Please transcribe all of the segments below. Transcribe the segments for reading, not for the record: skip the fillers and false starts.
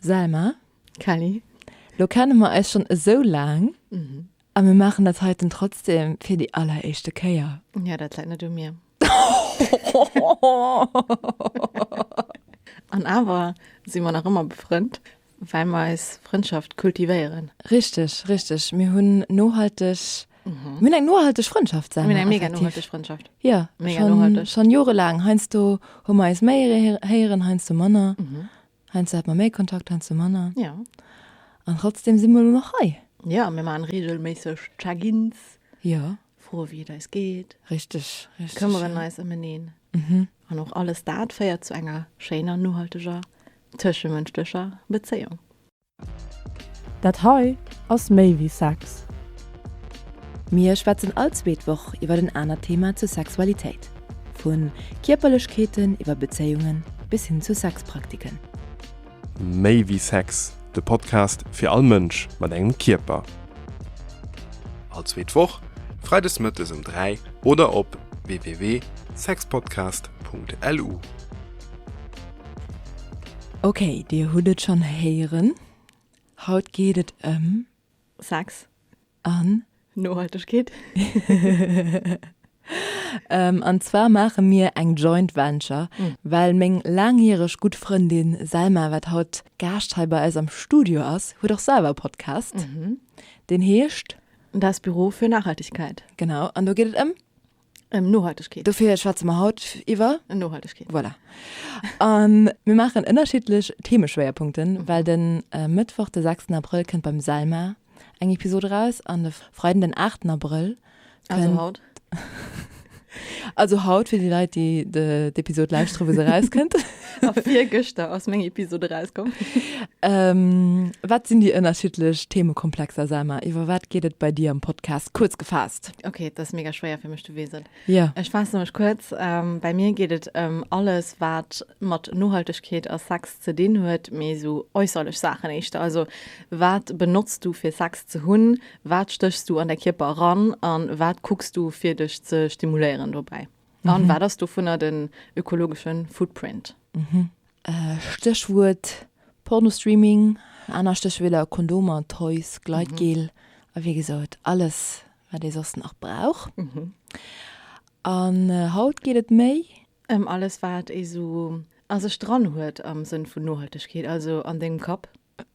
Selma. Kelly. Lo kenne mer eis schonn esou laang a mir maachen dat heiten trotzdem fir déi alleréischte Kéier. Jo, dat läit net u mir. An awer si mer nach ëmmer befrënnt, well mer eis Frëndschaft kultivéieren. Richteg, richteg. Mir hunn nohalteg, mir hunn eng nohalteg Frëndschaft, Selma. Mir hunn eng mega nohalteg Frëndschaft. Jo, Mega nohalteg. Schonn jorelaang. Heiansdo hu mer eis méi héieren, heiansdo manner. Heiansdo hat mer méi Kontakt, heiansdo manner. Ja. An trotzdem si mer elo nach hei. Ja, mir maachen reegelméisseg Check-ins. Ja. Froe wéi et eis geet. Richteg, richteg. Këmmeren eis ëm eneen. Mhm. An och alles dat féiert zu enger schéiner, nohalteger tëschemënschlecher Bezéiung. Dat hei ass méi wéi Sex. Mir schwätzen all zweet Woch iwwer en anert Thema zur Sexualitéit. Vu Kierperlechkeeten iwwer Bezéiungen bis hin zu Sexpraktiken. Méi wéi Sex, de Podcast fir all Mënsch mat engem Kierper. All zweet Woch, freides mëttes um 3 oder op www.sexpodcast.lu. Ok, dir hutt et schonn héieren, haut geet et ëm. Sex. An. Nohaltegkeet. An zwar maache mir eng Joint Venture, well meng laangjäreg gutt Frëndin Selma, wat haut Gaascht hei bei eis am Studio ass, huet och selwer e Podcast, deen heescht. Das Büro für Nachhaltigkeit. Genau, an do geet et ëm. Ëm Nohaltegkeet. Dofir schwätze mer haut iwwer. Nohaltegkeet. Voilà. A mir maachen ënnerschiddlech Themeschwéierpunkten, well de Mëttwoch, de 6 Abrëll, kënnt beim Selma eng Episod eraus an de Freiden, den 8 Abrëll, kënnt. Also haut. Also haut fir déi Leit, déi d'Episod lauschtere wou se erauskënnt. A virgëschter ass meng Episod erauskomm. Wat sinn déi ënnerschiddlech Themekomplexer, Selma? Iwwer wat geet et bei dir am Podcast, kuerz gefaasst? Ok, dat ass mega schwéier fir mech, du weess et. Jo. Ech faasse mech kuerz. Bei mir geet et ëm alles, wat mat Nohaltegkeet a Sex ze dinn huet, mee esou äusserlech Saachen éischter. Also wat benotz du fir Sex ze hunn? Wat stéchs du an däi Kierper eran a wat kucks du fir dech ze stimuléieren dobäi? An wat ass dovunner den ökologesche Footprint? Stéchwuert Pornostreaming, aner Stéchwierder, Kondomer, Toys, Gleitgel a wéi gesot alles wat ee soss nach brauch. An haut geet et méi. Ëm alles wat ee sou a sech dran huet am Sënn vun Nohaltegkeet, also an dengem Kapp,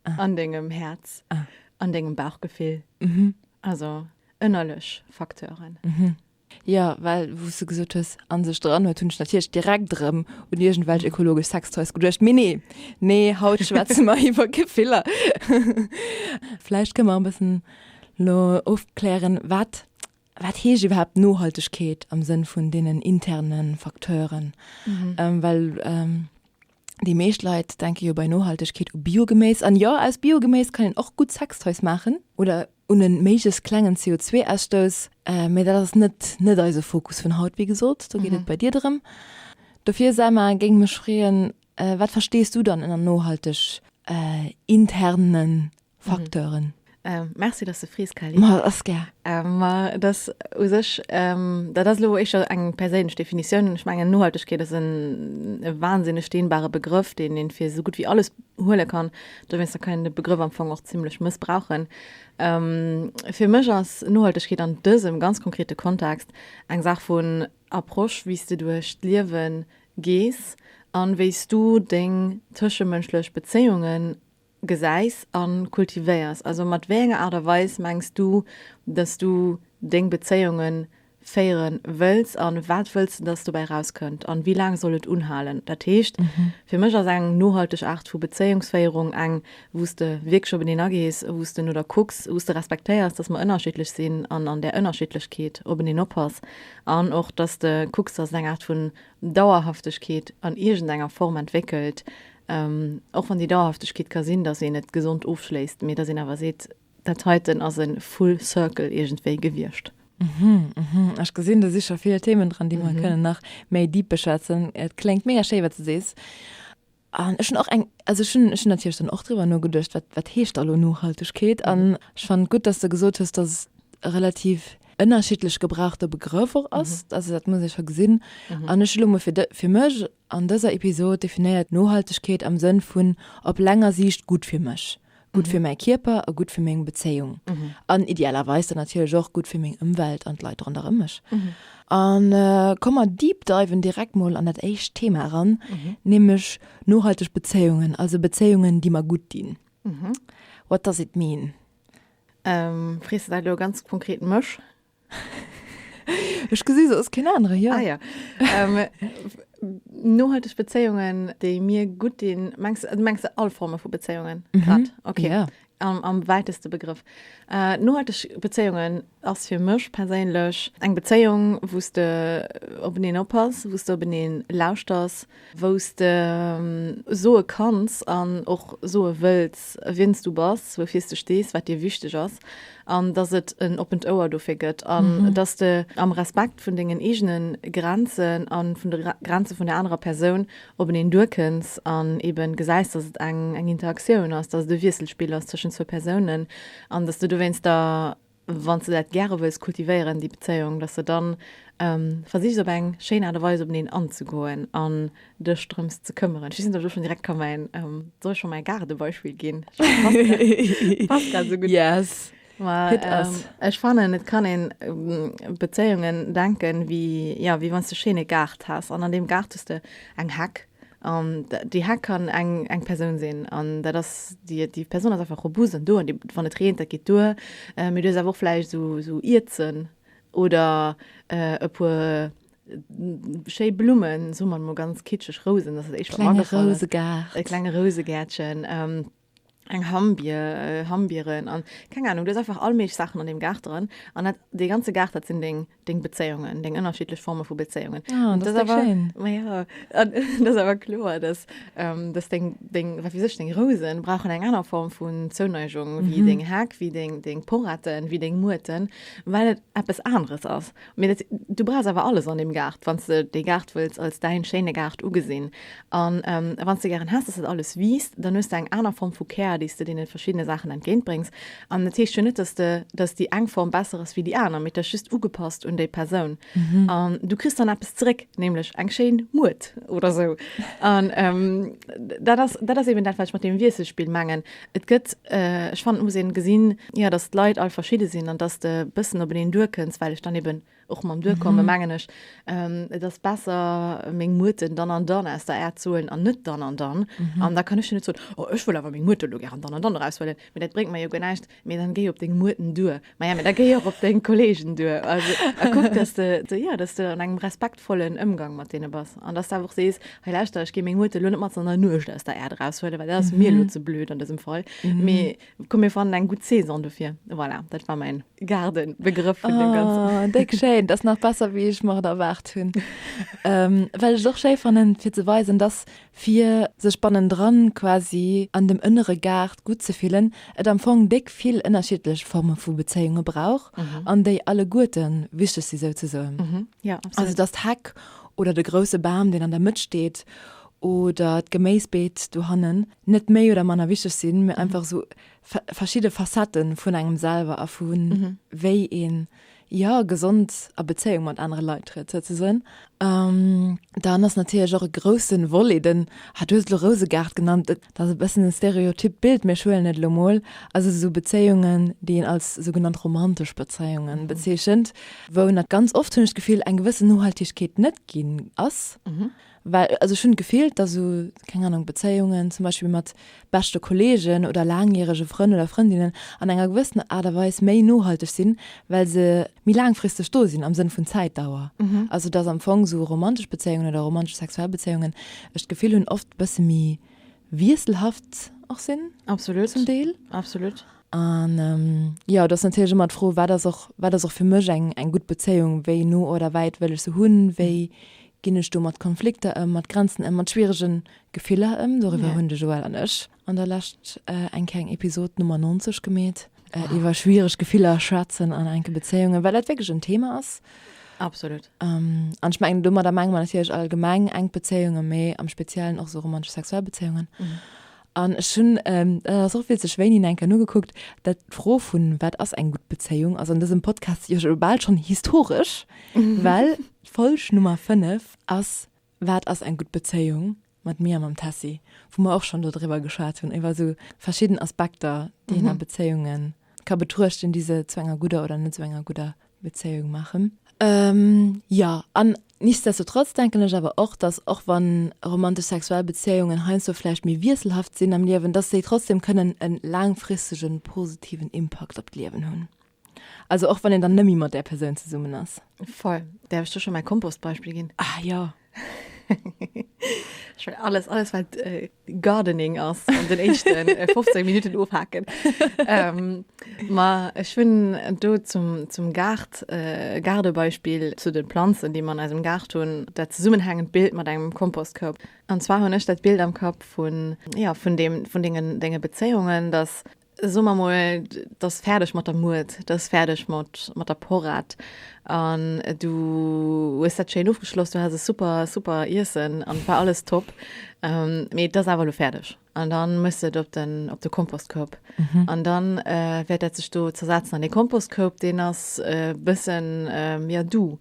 an dengem Häerz, an dengem Bauchgefill, also ënnerlech Facteuren. Jo, well wou s de gesot hues, a sech dran huet, hunn ech natierlech direkt erëm un iergendwelch ökologesch Sextoys geduecht. Mee nee, nee, haut schwätze mer iwwer Gefiller. Vläicht kënne mer e bëssen elo ofklären, wat, wat heescht iwwerhaapt Nohaltegkeet am Sënn vun deenen interne Facteuren? Well déi meescht Leit denke jo bei Nohaltegkeet u Biogeméis. An jo, aus Biogeméis kann een och gutt Sextoys maachen oder un e méiglechst klengen CO2-Ausstouss. Mee dat ass net net eise Fokus vun haut, wéi gesot. Do geet et bei dir drëm. Dofir, Selma, géing mech freeën, wat verstees du dann ënner nohalteg interne Facteuren? Merci, dass de frees, Kelly. Ma ass gär. Ma et ass u sech, dat ass elo éischter eng perséinlech Definitioun. Ech mengen, Nohaltegkeet ass en e wahnsinneg dehnbare Begrëff, deen een fir esou gutt wéi alles huele kann. Dowéinster kann een de Begrëff am Fong och zimlech mëssbrauchen. Fir mech ass Nohaltegkeet an dësem ganz konkrete Kontext eng Saach vun Approche, wéi s de duerch d'Liewe gees an wéi s du deng tëschemënschlech Bezéiungen gesäis a kultivéiers? Also mat wéi enger Aart a Weis mengs du, dass du deng Bezéiunge féiere wëlls a wat wëlls de, dass dobäi erauskënnt an wéi laang soll et unhalen? Dat heescht, fir mech ass eng nohalteg Aart vu Bezéiungsféierung eng, wou s de wierklech openeen agees, wou s de no der kucks, wou s de respektéiers, dass mer ënnerschiddlech sinn an an där Ënnerschiddlechkeet openeen oppass an och, dass de kucks, dass et eng Aart vun Dauerhaftegkeet an iergendenger Form entwéckelt, Och wann déi Dauerhaftegkeet ka sinn, datt een et gesond ofschléisst, mee datt een awer seet, dat heiten ass e full circle iergendwéi gewiescht. Ech gesinn, do si scho vill Themen dran, déi mer kënnen nach méi deep beschwätzen. Et kléngt mega schéi, wat s de sees. An ech hunn och eng, also ech hunn, ech hunn natierlech dann och driwwer nogeduecht, wat, wat heescht da lo Nohaltegkeet? An ech fannen et gutt, datt s de gesot hues, datt et relativ. ënnerschiddlech gebrauchte Begrëff och ass. Also dat muss ee scho gesinn. An ech hu lo mol fir fir mech an dëser Episod definéiert Nohaltegkeet am Sënn vun op länger Siicht gutt fir mech, gutt fir mäi Kierper a gutt fir meng Bezéiung an idealerweis dann natierlech och gutt fir meng Ëmwelt an d'Leit ronderëm mech. An komm mer deep diven direkt mol an dat éischt Thema eran, nämlech nohalteg Bezéiungen, also Bezéiungen déi mer gutt dinn. What does it mean? Frees de dat elo ganz konkret mech? Ech gesi soss keen anere, jo. Ah ja. Nohalteg Bezéiungen, déi mir gutt dinn, mengs du mengs all Forme vu Bezéiungen grad? Okay. Ja. Am, am wäiteste Begrëff. Nohalteg Bezéiungen ass fir mech perséinlech eng Bezéiung, wou s de openeen oppass, wou s de openeen lauschters, wou s de soe kanns an och soe wëlls, wien s du bass, woufir s de stees, wat dir wichteg ass, an dass et en oppent Ouer dofir gëtt an dass de am Respekt vun dengen eegene Grenzen a vun de Grenze vun der anerer Persoun openeen duerkënns an eeben gesäis, dass et eng eng Interaktioun ass, dass et e Wiesselspill ass tëschent zwou Persounen an dass de dowéinster wann s de dat gäre wëlls kultivéieren, déi Bezéiung, dass de dann versichs op eng schéin Aart a Weis openeen anzegoen an dech drëms ze këmmeren. Ech weess net, ob ech elo schonn direkt ka mäin, soll ech scho mäi Gaardebeispill ginn? Passt passt grad esou gutt. Yes, Ma hit us. ech fannen, et kann een Bezéiungen denken, wéi, jo, wéi wann s de e schéine Gaart häss an an deem Gaart hues de eng Heck An déi Heck kann eng eng Persoun sinn an dat ass déi déi Persoun ass einfach robust an do an déi wann et reent, dat geet duer. Mee du hues awer och vläicht esou esou Ierzen oder e puer schéi Blummen, soe mer emol ganz kitscheg Rousen, dat ass dat éischt wat mer Klenge agefall ass. Rousegaart. E klenge Rousegäertchen. Eng Hammbier, Hammbieren an keng Ahnung, du hues einfach all méiglech Saachen an deem Gaart dran an dat, dee ganze Gaart, dat sinn deng, deng Bezéiungen, deng ënnerschiddlech Forme vu Bezéiungen. Ah, Und dat das ass awer, schéin. ma ja, an dat ass awer kloer, dass, ähm, dass deng, deng, wat weess ech, deng Rousen brauchen eng aner Form vun Zouneigung wéi deng Heck, wéi deng, deng Poretten, wéi deng Muerten, well et eppes aneres ass. Mee dat, du brauchs awer alles an deem Gaart, wann s de dee Gaart wëlls als däin schéine Gaart ugesinn. An wann s de gären häss, dass dat alles wiisst, dann hues de eng aner Form vu Care, déi s de deene verschiddene Saachen entgéintbréngs. An dat heescht jo net, dass de, dass déi eng Form besser ass wéi déi aner, mee et ass just ugepasst un déi Persoun. An du kriss dann eppes zeréck, nämlech eng schéin Muert oder sou. An dat ass, dat ass eben dat, wat ech mat deem Wiesselspill mengen. Et gëtt, ech fannen, et muss een gesinn, jo, dass d'Leit all verschidde sinn an dass de bëssen openeen duerkënns, well ech dann eben och mam Duerkomme mengen ech, et ass besser meng Muerten dann an dann aus der Äerd ze huelen an net dann an dann. An da kann ech jo net soen, oh ech wëll awer meng Muerte elo gären dann an dann eraushuelen, mee dat bréngt mer jo guer näischt. Mee dann géi op deng Muerten duer. Maja, mee da géi och op deng Kollegen duer. Also, a kuck, dass de, jo, dass de an engem respektvollen Ëmgang mat deene bass an dass de awer och sees, Hei lauschter, ech géi meng Muerte elo net matzen an der Nuecht aus der Äerd eraushuelen, well dat ass mir elo ze blöd an dësem Fall. Mee komm, mir fannen eng gutt Saison dofir. Voilà, dat war mäin Gaardenbegrëff vun deem Ganzen. Oh, déck schéin. Dat ass nach besser, wéi ech mer et erwaart hunn. Well ech et och schéi fannen, fir ze weisen, dass fir sech bannendran quasi an dem ënnere Gaart gutt ze fillen, et am Fong déck vill ënnerschiddlech Forme vu Bezéiunge brauch an déi alleguerte wichteg si souzesoen. Also dass d'Heck oder de grousse Bam, deen an der Mëtt steet oder d'Geméisbeet dohannen net méi oder manner wichteg sinn, mee einfach esou verschidde Facettë vun engem selwer a vu wéi een jo, gesond a Bezéiung mat anere Leit trëtt, souzesoen. Dann ass natierlech och e grousse Volet den, ah, du hues et elo Rousegaart genannt, dat ass e bëssen e stereotypt Bild, mee ech huelen et elo mol, also esou Bezéiungen, déi een als sougenannt romantesch Bezéiungen bezeechent, wou nat ganz oft, hunn ech d'Gefill, eng gewëssen Nohaltegkeet net ginn ass. Well, also ech hunn d'Gefill, dass esou, keng Ahnung, Bezéiungen zum Beispill mat beschte Kollegen oder laangjärege Frënn oder Frëndinnen an enger gewëssener Aart a Weis méi nohalteg sinn, well se méi laangfristeg do sinn am Sënn vun Zäitdauer. Also dass am Fong esou romantesch Bezéiungen oder romantesch sexuell Bezéiungen, ech d'Gefill hunn, oft e bësse méi wiesselhaft och sinn. Absolut. Zum Deel. Absolut. An jo, et ass natierlech ëmmer d'Fro, wat ass och, wat ass och fir mech eng, eng gutt Bezéiung, wéi no oder wäit wëll ech se hunn, wéi ginn ech do mat Konflikter ëm, mat Grenzen ëm, mat schwierege Gefiller ëm. Doriwwer hunn de Joël an ech an der Lescht eng kleng Episod Nummer 90 gemeet, iwwer schwiereg Gefiller schwätzen an enke Bezéiungen, well dat wierklech en Thema ass. Absolut. An ech mengen, domadder menge mer natierlech allgemeng enk Bezéiungen, mee am Speziellen och esou romantesch sexuell Bezéiungen. An ech hunn, dat ass och witzeg, wéini eng Kéier nogekuckt, dat d'Fro vun wat ass eng gutt Bezéiung ass an dësem Podcast jo scho bal schonn historesch, well d'Folg Nummer 5 ass Wat ass eng gutt Bezéiung? mat mir a mam Tessy, wou mer och schonn dodriwwer geschwat hunn, iwwer esou verschidden Aspekter, déi een a Bezéiunge ka betruechten, déi se zu enger gudder oder net esou enger gudder Bezéiung maachen. Jo, an nichtsdestotrotz denken ech awer och, dass och wann romantesch sexuell Bezéiungen heiansdo vläicht méi wiesselhaft sinn am Liewen, dass déi trotzdem kënnen e laangfristegen positiven Impakt op d'Liewen hunn. Also och wann een dann nëmme mat där Persoun zesummen ass. Voll. Däerf ech do scho mäi Kompostbeispill ginn? Ah jo. Ech well alles, alles wat äh, Gardening ass an den éischten 15 Minuten ofhaken. ähm, ma ech hunn do zum, zum Gaart, äh, Gaardebeispill zu den Planzen, déi mer an eisem Gaart hunn, dat zesummenhängend Bild mat engem Kompostkoup. An zwar hunn ech dat Bild am Kapp vun, ja, vun dem, vun dengen, denge Bezéiungen, dass Soe mer mol, et ass fäerdeg mat der Muert, et ass fäerdeg mat, mat der Porrett an du hues dat schéin ofgeschloss, du has e super, super Iessen an et war alles top, mee et ass awer elo fäerdeg an dann méchs de et op den, op de Kompostkoup an dann wäert dat sech do zersetzen an dee Kompostkoup, deen ass e bëssen, jo, du,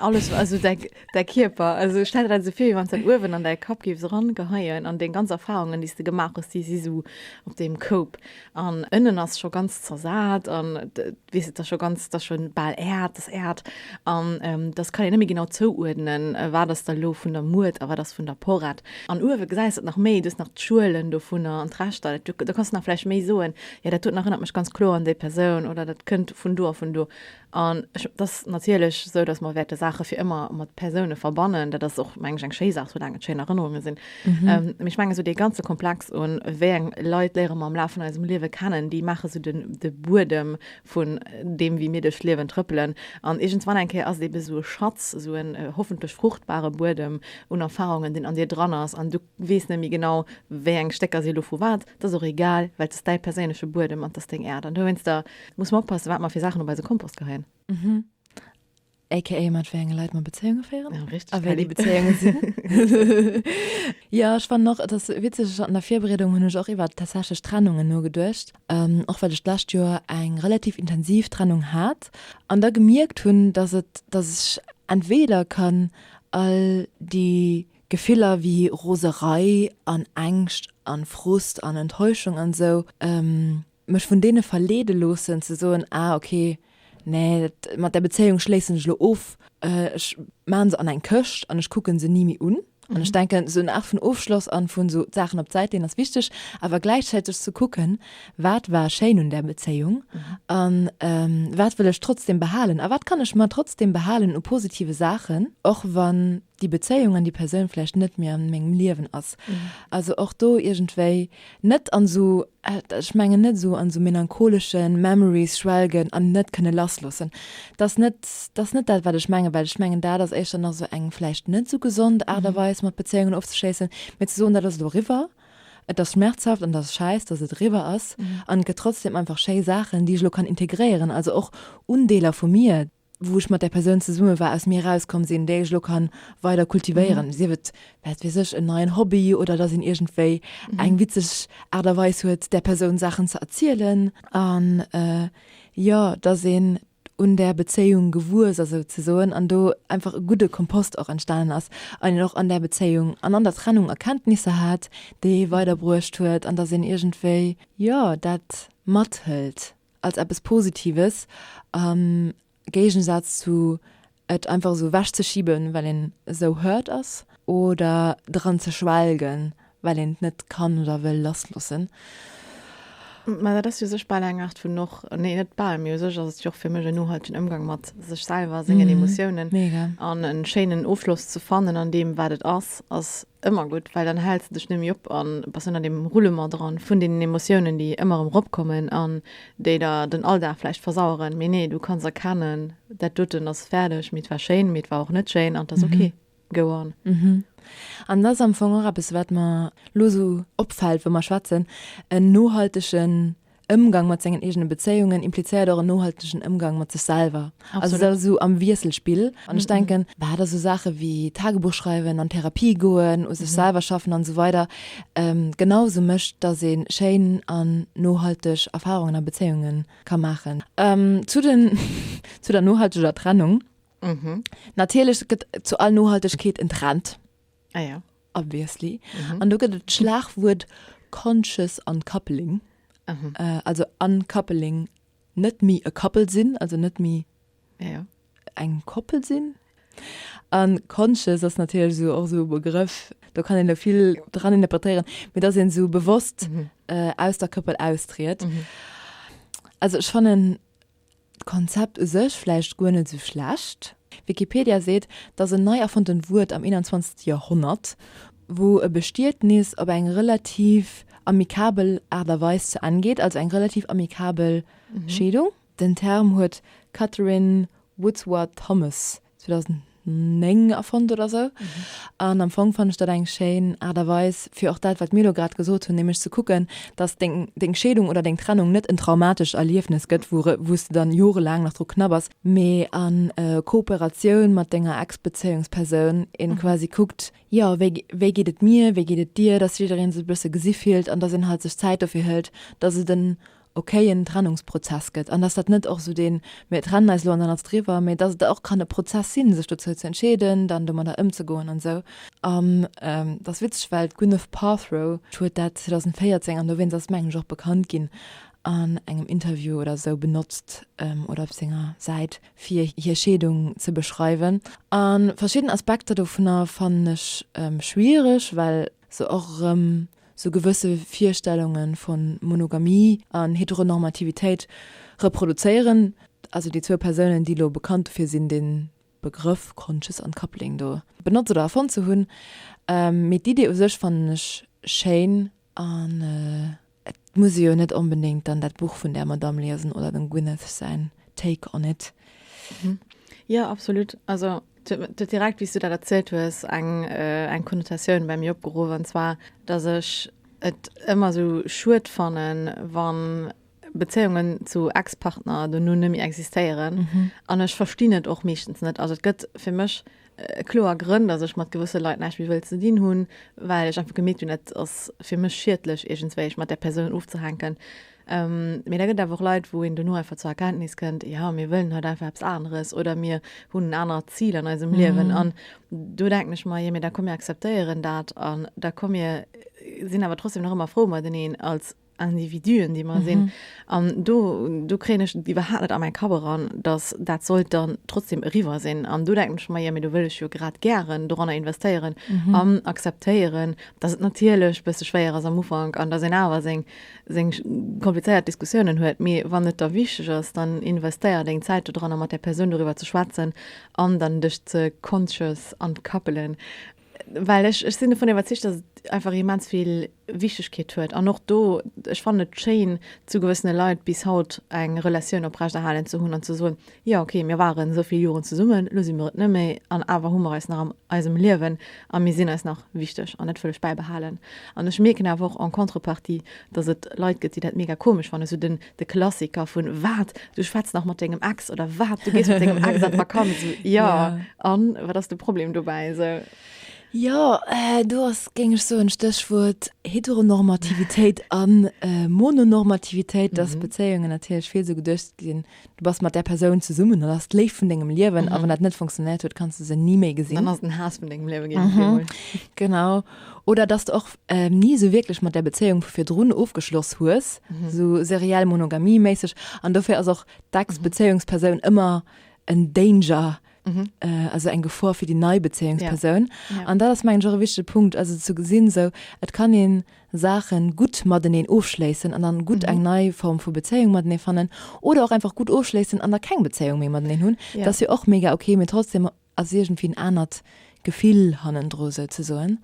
Alles, also däi, däi Kierper, also stell der dat esou vir, wéi wann s dat uewen an däi Kapp géifs erangeheien an deng ganz Erfarungen, déi s de gemaach hues, déi si sou op deem Koup. An ënnen ass scho ganz zersat an weess et ass scho ganz, dat ass scho bal Äerd, dat ass Äerd an dass kann een net méi genau zouuerdnen, wat ass da lo vun der Muert a wat ass vun der Porrett. An uewe gesäis de et nach méi, du hues nach d'Schuelen dovunner an d'Reschter, do kanns de nach vläicht méi soen, jo dat doten erënnert mech ganz kloer un déi Persoun oder dat kënnt vun do a vun do. An ech, et ass natierlech esou, datt mer wäerte Saache fir ëmmer mat Persoune verbannen. Dat ass och, meng ech, eng schéi Saach, soulaang et schéin Erënnerunge sinn. Mee ech mengen, esou dee ganze Komplex un, wéi eng Leit léiere mer am Laf vun eisem Liewe kennen, déi maache sou den, de Buedem vun deem, wéi mir duerch d'Liewen trëppelen. An iergendswann eng Kéier ass et ebe sou e Schatz, esou en hoffentlech fruchtbare Buedem un Erfarungen, deen an dir dran ass. An du weess net méi genau, wéi eng Stécker si lo vu wat. Dat ass och egal, well et ass däi perséinleche Buedem an et ass deng Äerd. An dowéinster Muss mer oppassen, wat mer fir Saachen op eise Kompost geheien. Mhm. AKA mat wéi enge Leit mer Bezéiunge féieren. Ja, richtig. A wéi déi Bezéiunge sinn. Jo, ech fannen och, et ass witzeg, an der Virbereedung hunn ech och iwwer tatsächlech Trennungen nogeduecht, och well ech d'lescht Joer eng relativ intensiv Trennung hat an da gemierkt hunn, dass et, dass ech entweder kann all déi Gefiller wéi Roserei an Ängscht an Frust an Enttäuschung an esou, mech vun deene verleede loossen ze soen, ah ok, nee, dat mat där Bezéiung schléissen ech elo of, ech maachen se an eng Këscht an ech kucken se ni méi un. An ech denken, esou eng Aart vun Ofschloss an vun esou d'Saachen op d'Säit leeën ass wichteg, awer gläichzäiteg ze kucken, wat war schéin un där Bezéiung an wat wëll ech trotzdem behalen a wat kann ech mer trotzdem behalen u positive Saachen, och wann déi Bezéiung an déi Persoun vläicht net méi an mengem Liewen ass. Also och do iergendwéi net an esou, ech mengen net esou an esou melancholesche Memories schwelgen an net kënne lassloossen. Dat ass net, dat ass net dat, wat ech mengen, well ech mengen, dat ass éischter nach esou eng vläicht net esou gesond Aart a Weis, mat Bezéiungen ofzeschléissen, mee ze soen, dat ass elo eriwwer, et ass schmerzhaft an et ass schäiss, dass et eriwwer ass an et gëtt trotzdem einfach schéi Saachen, déi ech elo kann integréieren, also och Undeeler vu mir, wou ech mat där Persoun zesumme war, aus mir erauskomm sinn, déi ech elo kann weider kultivéieren, sief et, wat weess ech, en neien Hobby oder dass een iergendwéi eng witzeg Aart a Weis huet, där Persoun Saachen ze erzielen. An jo, dass een un där Bezéiung gewuess ass souzesoen an do einfach e gudde Kompost och entstanen ass an een och an där Bezéiung an an der Trennung Erkenntnisser hat, déi ee weiderbruecht huet an dass een iergendwéi, jo, dat mathëlt. als eppes Positives, am Géigensaz zu et einfach esou ewechzeschiben, well een esou hurt ass, oder dran ze schwelgen, well een et net kann oder wëll lassloossen. Mä dat ass jo sech bal eng Aart vun och, nee net bal, mee u sech ass et jo och fir mech en nohaltegen Ëmgang mat sech selwer, sengen Emotiounen. Mega. An en schéinen Ofschloss ze fannen an deem, wat et ass, ass Ëmmer gutt, well dann häls de dech net méi op an bass net an deem Roulement dran vun deenen Emotiounen, déi ëmmer erëm eropkommen an déi der den Alldag vläicht versaueren. Mee nee, du kanns erkennen, dat doten ass fäerdeg, mee et war schéin, mee et war och net schéin an et ass ok. Go on. An dat ass am Fong och eppes, wat mer elo esou opfält, wou mer schwätzen, en nohaltegen. Ëmgang mat sengen eegene Bezéiungen implizéiert och en nohaltegen Ëmgang mat sech selwer. Also dat ass esou am Wiesselspill. An ech denken, bah, dat esou Saache wéi Tagebuch schreiwen, an Therapie goen, u sech selwer schaffen an esou weider genau esou mécht, dass ee schéin an nohalteg Erfarungen a Bezéiunge ka maachen. Zu den, zu der nohalteger Trennung. Natierlech gëtt zu all Nohaltegkeet en Trend. Ah ja. Obviously. Mhm. An do gëtt et d'Schlagwuert conscious uncoupling. Mhm. Äh, also uncoupling, net méi e Couple sinn, also net méi ja, ja. eng Koppel sinn. An conscious ass natierlech esou och esou e Begrëff, do kann een elo vill dran interpretéieren, mee dass een esou bewosst mhm. äh, aus der Koppel austriet. Mhm. Also ech fannen D'Konzept u sech vläicht guer net esou schlecht. Wikipedia seet, 't ass en nei erfonntent Wuert am 21. Joerhonnert, wou e Bestietnis op eng relativ amikabel Aart a Weis zu Enn geet, also eng relativ amikabel Scheedung. Den Term huet d'Katherine Woodsworth Thomas 2009 erfonnt oder sou. An am Fong fannen ech dat eng schéin Aart a Weis, fir och dat, wat mir elo grad gesot hunn, nämlech ze kucken, dass deng, deng Scheedung oder deng Trennung net en traumatescht Erliefnes gëtt, wou, wou s de dann jorelaang nach dru knabbers, mee a Kooperatioun mat denger Ex-Bezéiungspersoun een quasi kuckt, jo, wéi, wéi geet et mir, wéi geet et dir, dass jidderee sech e bësse gesi fillt an dass een halt sech Zäit dofir hëlt, dass et en okayen Trennungsprozess gëtt an dass dat net och esou deen mir trennen eis elo an dann ass et eriwwer, mee dass et och kann e Prozess sinn, sech dozou ze entscheeden, dann domadder ëmzegoen an esou. An et ass witzeg, well d'Gwyneth Paltrow huet dat 2014, an dowéinst ass et mengen ech och bekannt ginn, an engem Interview oder esou benotzt oder op senger Säit, fir hir Scheedung ze beschreiwen. A verschidden Aspekter dovunner fannen ech schwiereg, well se och erëm sou gewësse Virstellunge vu Monogamie an Heteronormativitéit reproduzéieren. Also déi zwou Persounen, déi elo bekannt dofir sinn, de Begrëff Conscious Uncoupling do benotzt oder erfonnt ze hunn. Mee d'Idee u sech fannen ech schéin an et muss ee jo net onbedéngt dann dat Buch vun där Madame liesen oder dem Gwyneth säin Take on it. Jo, absolut. Also Et huet direkt, wéi s du dat erzielt hues, eng, eng Konnotatioun bei mir opgeruff, an zwar, dass ech et ëmmer esou schued fannen, wa Bezéiungen zu Ex-Partner dono net méi existéieren. An ech verstinn et och meeschtens net. Also et gëtt fir mech kloer Grënn, dass ech mat gewësse Leit näischt méi wëll ze dinn hunn, well ech einfach gemierkt hunn, dat ass fir mech schiedlech iergendswéi, mat där Persoun ofzehänken. Mee da gëtt et awer och Leit, wou een dono einfach zur Erkenntnis kënnt, jo, mir wëllen haut einfach eppes aneres oder mir hunn en anert Zil an eisem Liewen. An do denken ech mer, jo, mee da komm mir akzeptéieren dat an da komm mir sinn awer trotzdem nach ëmmer frou mateneen als Individuen, déi mer sinn. An do, do kréien ech et iwwerhaapt net a mäi Kapp eran, datt dat sollt dann trotzdem eriwwer sinn. An do denken ech mer, jo, mee do wëll ech jo grad gären doranner investéieren an akzeptéieren, datt et natierlech e bësse schwéier ass am Ufank an datt een awer seng seng komplizéiert Diskussiounen huet, mee wann et der wichteg ass, dann investéier deng Zäit dodranner mat där Persoun doriwwer ze schwätzen an dann dech ze conscious uncoupelen, well ech ech sinn dovun iwwerzeegt, dass et einfach immens vill Wichtegkeet huet an och do, ech fannen et schéin zu gewëssene Leit bis haut eng Relatioun oprechterhalen ze hunn an ze soen, Jo, ok, mir waren esou vill Joren zesummen, elo si mir et net méi, an awer hu mer eis nach am eisem Liewen a mir sinn eis nach wichteg an dat wëll ech bäibehalen. An ech mierken awer och en contrepartie, dass et Leit gëtt, déi dat mega komesch fannen, esou den de Klassiker vun, Wat, du schwätz nach mat dengem Ex? oder Wat, du gees mat dengem Ex an d'Vakanz? Esou, jo, an wat ass de Problem dobäi? Esou. Jo, do ass, géing ech soen, Stéchwuert Heteronormativitéit a Mononormativitéit, dass Bezéiungen natierlech vill esou geduecht ginn, Du bass mat där Persoun zesummen, dat ass d'Léift vun dengem Liewen, a wann dat net funktionéiert huet, kanns du se ni méi gesinn. Dann ass et den Haass vun dengem Liewe ginn op eemol. Genau. Oder dass de och ni esou wierklech mat där Bezéiung vu virdrun ofgeschloss hues, esou seriell Monogamie-méisseg. An dofir ass och d'Ex-Bezéiungspersoun ëmmer en Danger, also eng Gefor fir déi nei Bezéiungspersoun. An dat ass, mengen ech, och e wichtege Punkt, also ze gesinn, esou, et kann een Saachen gutt mateneen ofschléissen an dann gutt eng nei Form vu Bezéiung matenee fannen oder och einfach gutt ofschléissen an da keng Bezéiung méi mateneen hunn. Dat ass jo och mega ok, mee trotzdem ass iergendwéi en anert Gefill hannendru souzesoen.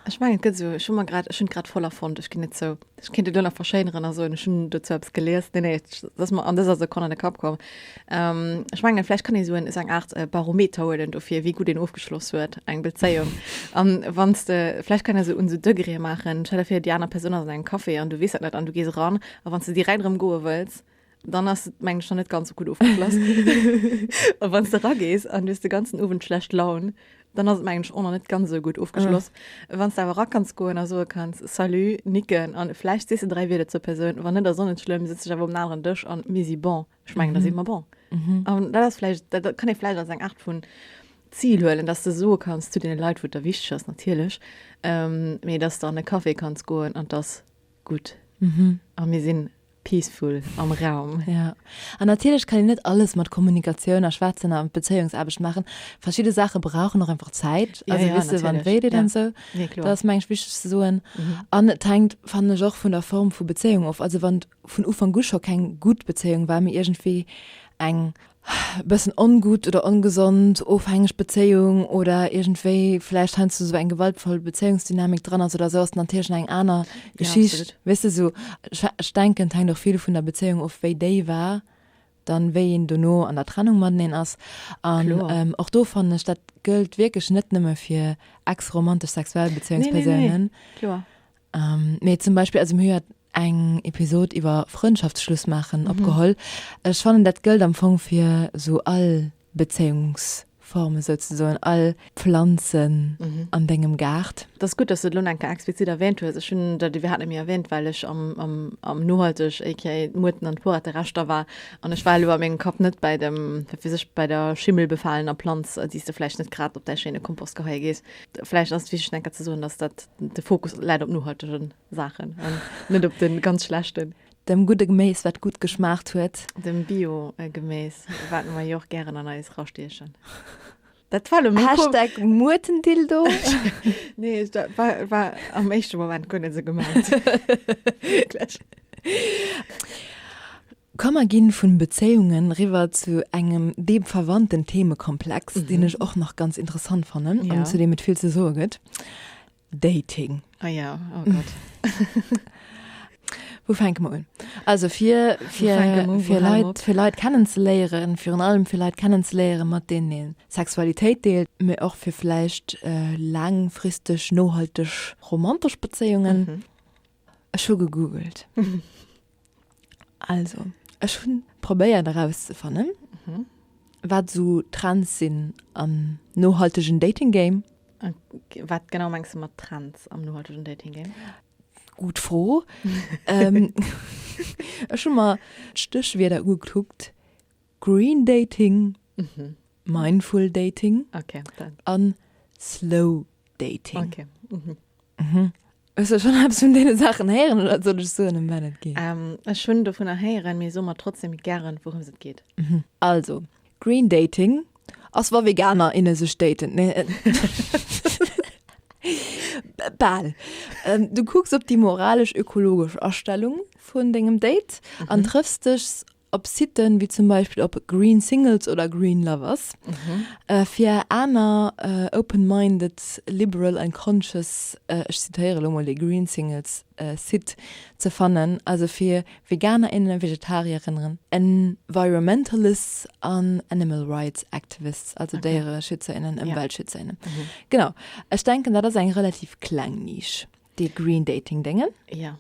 Ech mengen, et gëtt esou, ech hu mer grad, ech hunn et grad voll erfonnt, ech ginn et zou. Ech kéint et elo nach verschéineren a soen, ech hunn dozou eppes gelies. Nee, nee, et ass mer an dëser Sekonn an de Kapp komm. Ech mengen, vläicht kann ee sou en, esou eng Aart Barometer huelen dofir, wéi gutt een ofgeschloss huet, eng Bezéiung. An wann s de, vläicht kann ee sou un sou Degré maachen, stell der vir, déi aner Persoun ass an engem Café an du weess dat net an du gees eran a wann s de direkt erëm goe wëlls, dann ass et, mengen ech, nach net ganz sou gutt ofgeschloss. A wann s de eragees an du hues de ganzen Owend schlecht Laun, dann ass et, mengen ech, och nach net ganz esou gutt ofgeschloss. Wann s de awer era kanns goen a soe kanns, Salut, nicken an vläicht sees de 3 Wierder zur Persoun, wann net, ass och net schlëmm, sëtz dech awer um aneren Dësch an mir si bon. Ech mengen, da si mer bon. An dat ass vläicht, dat kann ee vläicht als eng Aart vun Zil huelen, dass de soe kanns zu deene Leit, wou et der wichteg ass natierlech, mee dass de an e Café kanns goen an 't ass gutt a mir sinn peaceful am Raum. Ja. An natierlech kann een net alles mat Kommunikatioun a Schwätzen a Bezéiungsaarbecht maachen. Verschidde Saache brauchen och einfach Zäit. Ja, Also ja, weess de, wann natierlech. wéi deet Ja. an esou. Nee, kloer. Dat ass meng ech wichteg ze soen. An et hänkt, fannen ech, och vun der Form vu Bezéiung of. Also wann et vun Ufank u scho keng gutt Bezéiung war, mee iergendwéi eng bëssen ongutt oder ongesond ofhängeg Bezéiung oder iergendwéi vläicht heiansdo esou eng gewaltvoll Bezéiungsdynamik dran ass oder esou, ass natierlech nach eng aner Geschicht. Weess de, esou ech denken, et hänkt och vill vun der Bezéiung of, wéi déi war, dann wéi een dono an der Trennung mateneen ass. An och do fannen ech, dat gëllt wierklech net nëmme fir ex-romantesch sexuell Bezéiungspersounen. Mee zum Beispill, also mir hu jo eng Episod iwwer Frëndschaftsschluss maachen opgeholl. Ech fannen, dat gëllt am Fong fir esou all Bezéiungsforme souzesoen, all Pflanzen an dengem Gaart. Dat ass gutt, dass du et elo nach eng Kéier explizit erwähnt hues. Ech hunn dat iwwerhaapt net méi erwähnt, well ech am, am, am nohalteg, aka d'Muerten an d'Porettereschter war. An ech war elo a mengem Kapp net bäi dem, wat weess ech, bei der schimmelbefalener Planz, déi s de vläicht net grad op däi schéine Kompost geheie gees. Vläicht ass et wichteg, nach eng Kéier ze soen, dass dat de Fokus läit op nohaltegen Saachen an net op de ganz schlechten. Dem gudde Geméis, wat gutt geschmaacht huet. Dem Bio-Geméis, wat mer jo och gären an eis rastiechen. Dat war elo méi komesch. Hashtag Muertendildo. Nee, dat war, war am éischte Moment guer net esou gemengt. Wierklech. Komm mer ginn vun Bezéiungen riwwer zu engem deem verwandten Themekomplex, deen ech och nach ganz interessant fannen an zu deem et vill ze soe gëtt. Dating. Ah ja, oh Gott. Wou fänke mer un? Also fir, fir, fir Leit, fir Leit kennenzeléieren, virun allem fir Leit kennenzeléieren, mat deenen ee Sexualitéit deelt, mee och fir vläicht laangfristeg, nohalteg romantesch Bezéiungen. Mhm. Ech hu gegoogelt. Also, ech hunn probéiert erauszefannen, mhm. wat esou Trends sinn am nohaltegen Dating Game. Wat genau mengs du mat Trends am nohaltegen Dating Game? Gut Fro. ähm, ech hu mer d'Stéchwierder ugekuckt. Green Dating, mhm. Mindful Dating okay, an Slow Dating. Okay. Mhm. Mhm. Hues du schonn eppes vun deene Saachen héieren oder soll ech soen, ëm wat et geet? Ech hunn dovunner héieren, mee so mer trotzdem gären, wourëms et geet. Also, Green Dating ass, wa Veganer, inne sech daten. Nee, bal. Du kucks op déi moralesch-ökologesch Astellung vun dengem Date an trëffs dech op Siten wéi zum Beispill op Green Singles oder Green Lovers, fir aner open-minded, liberal and conscious, ech zitéiere elo mol dee Green Singles Site, ze fannen, also fir Veganerinnen, Vegetarierinnen, Environmentalists an Animal Rights Activists, also Déiereschützerinnen, Ëmweltschützerinnen. Genau. Ech denken, dat ass eng relativ kleng Nisch, dee Green Dating Déngen. Jo.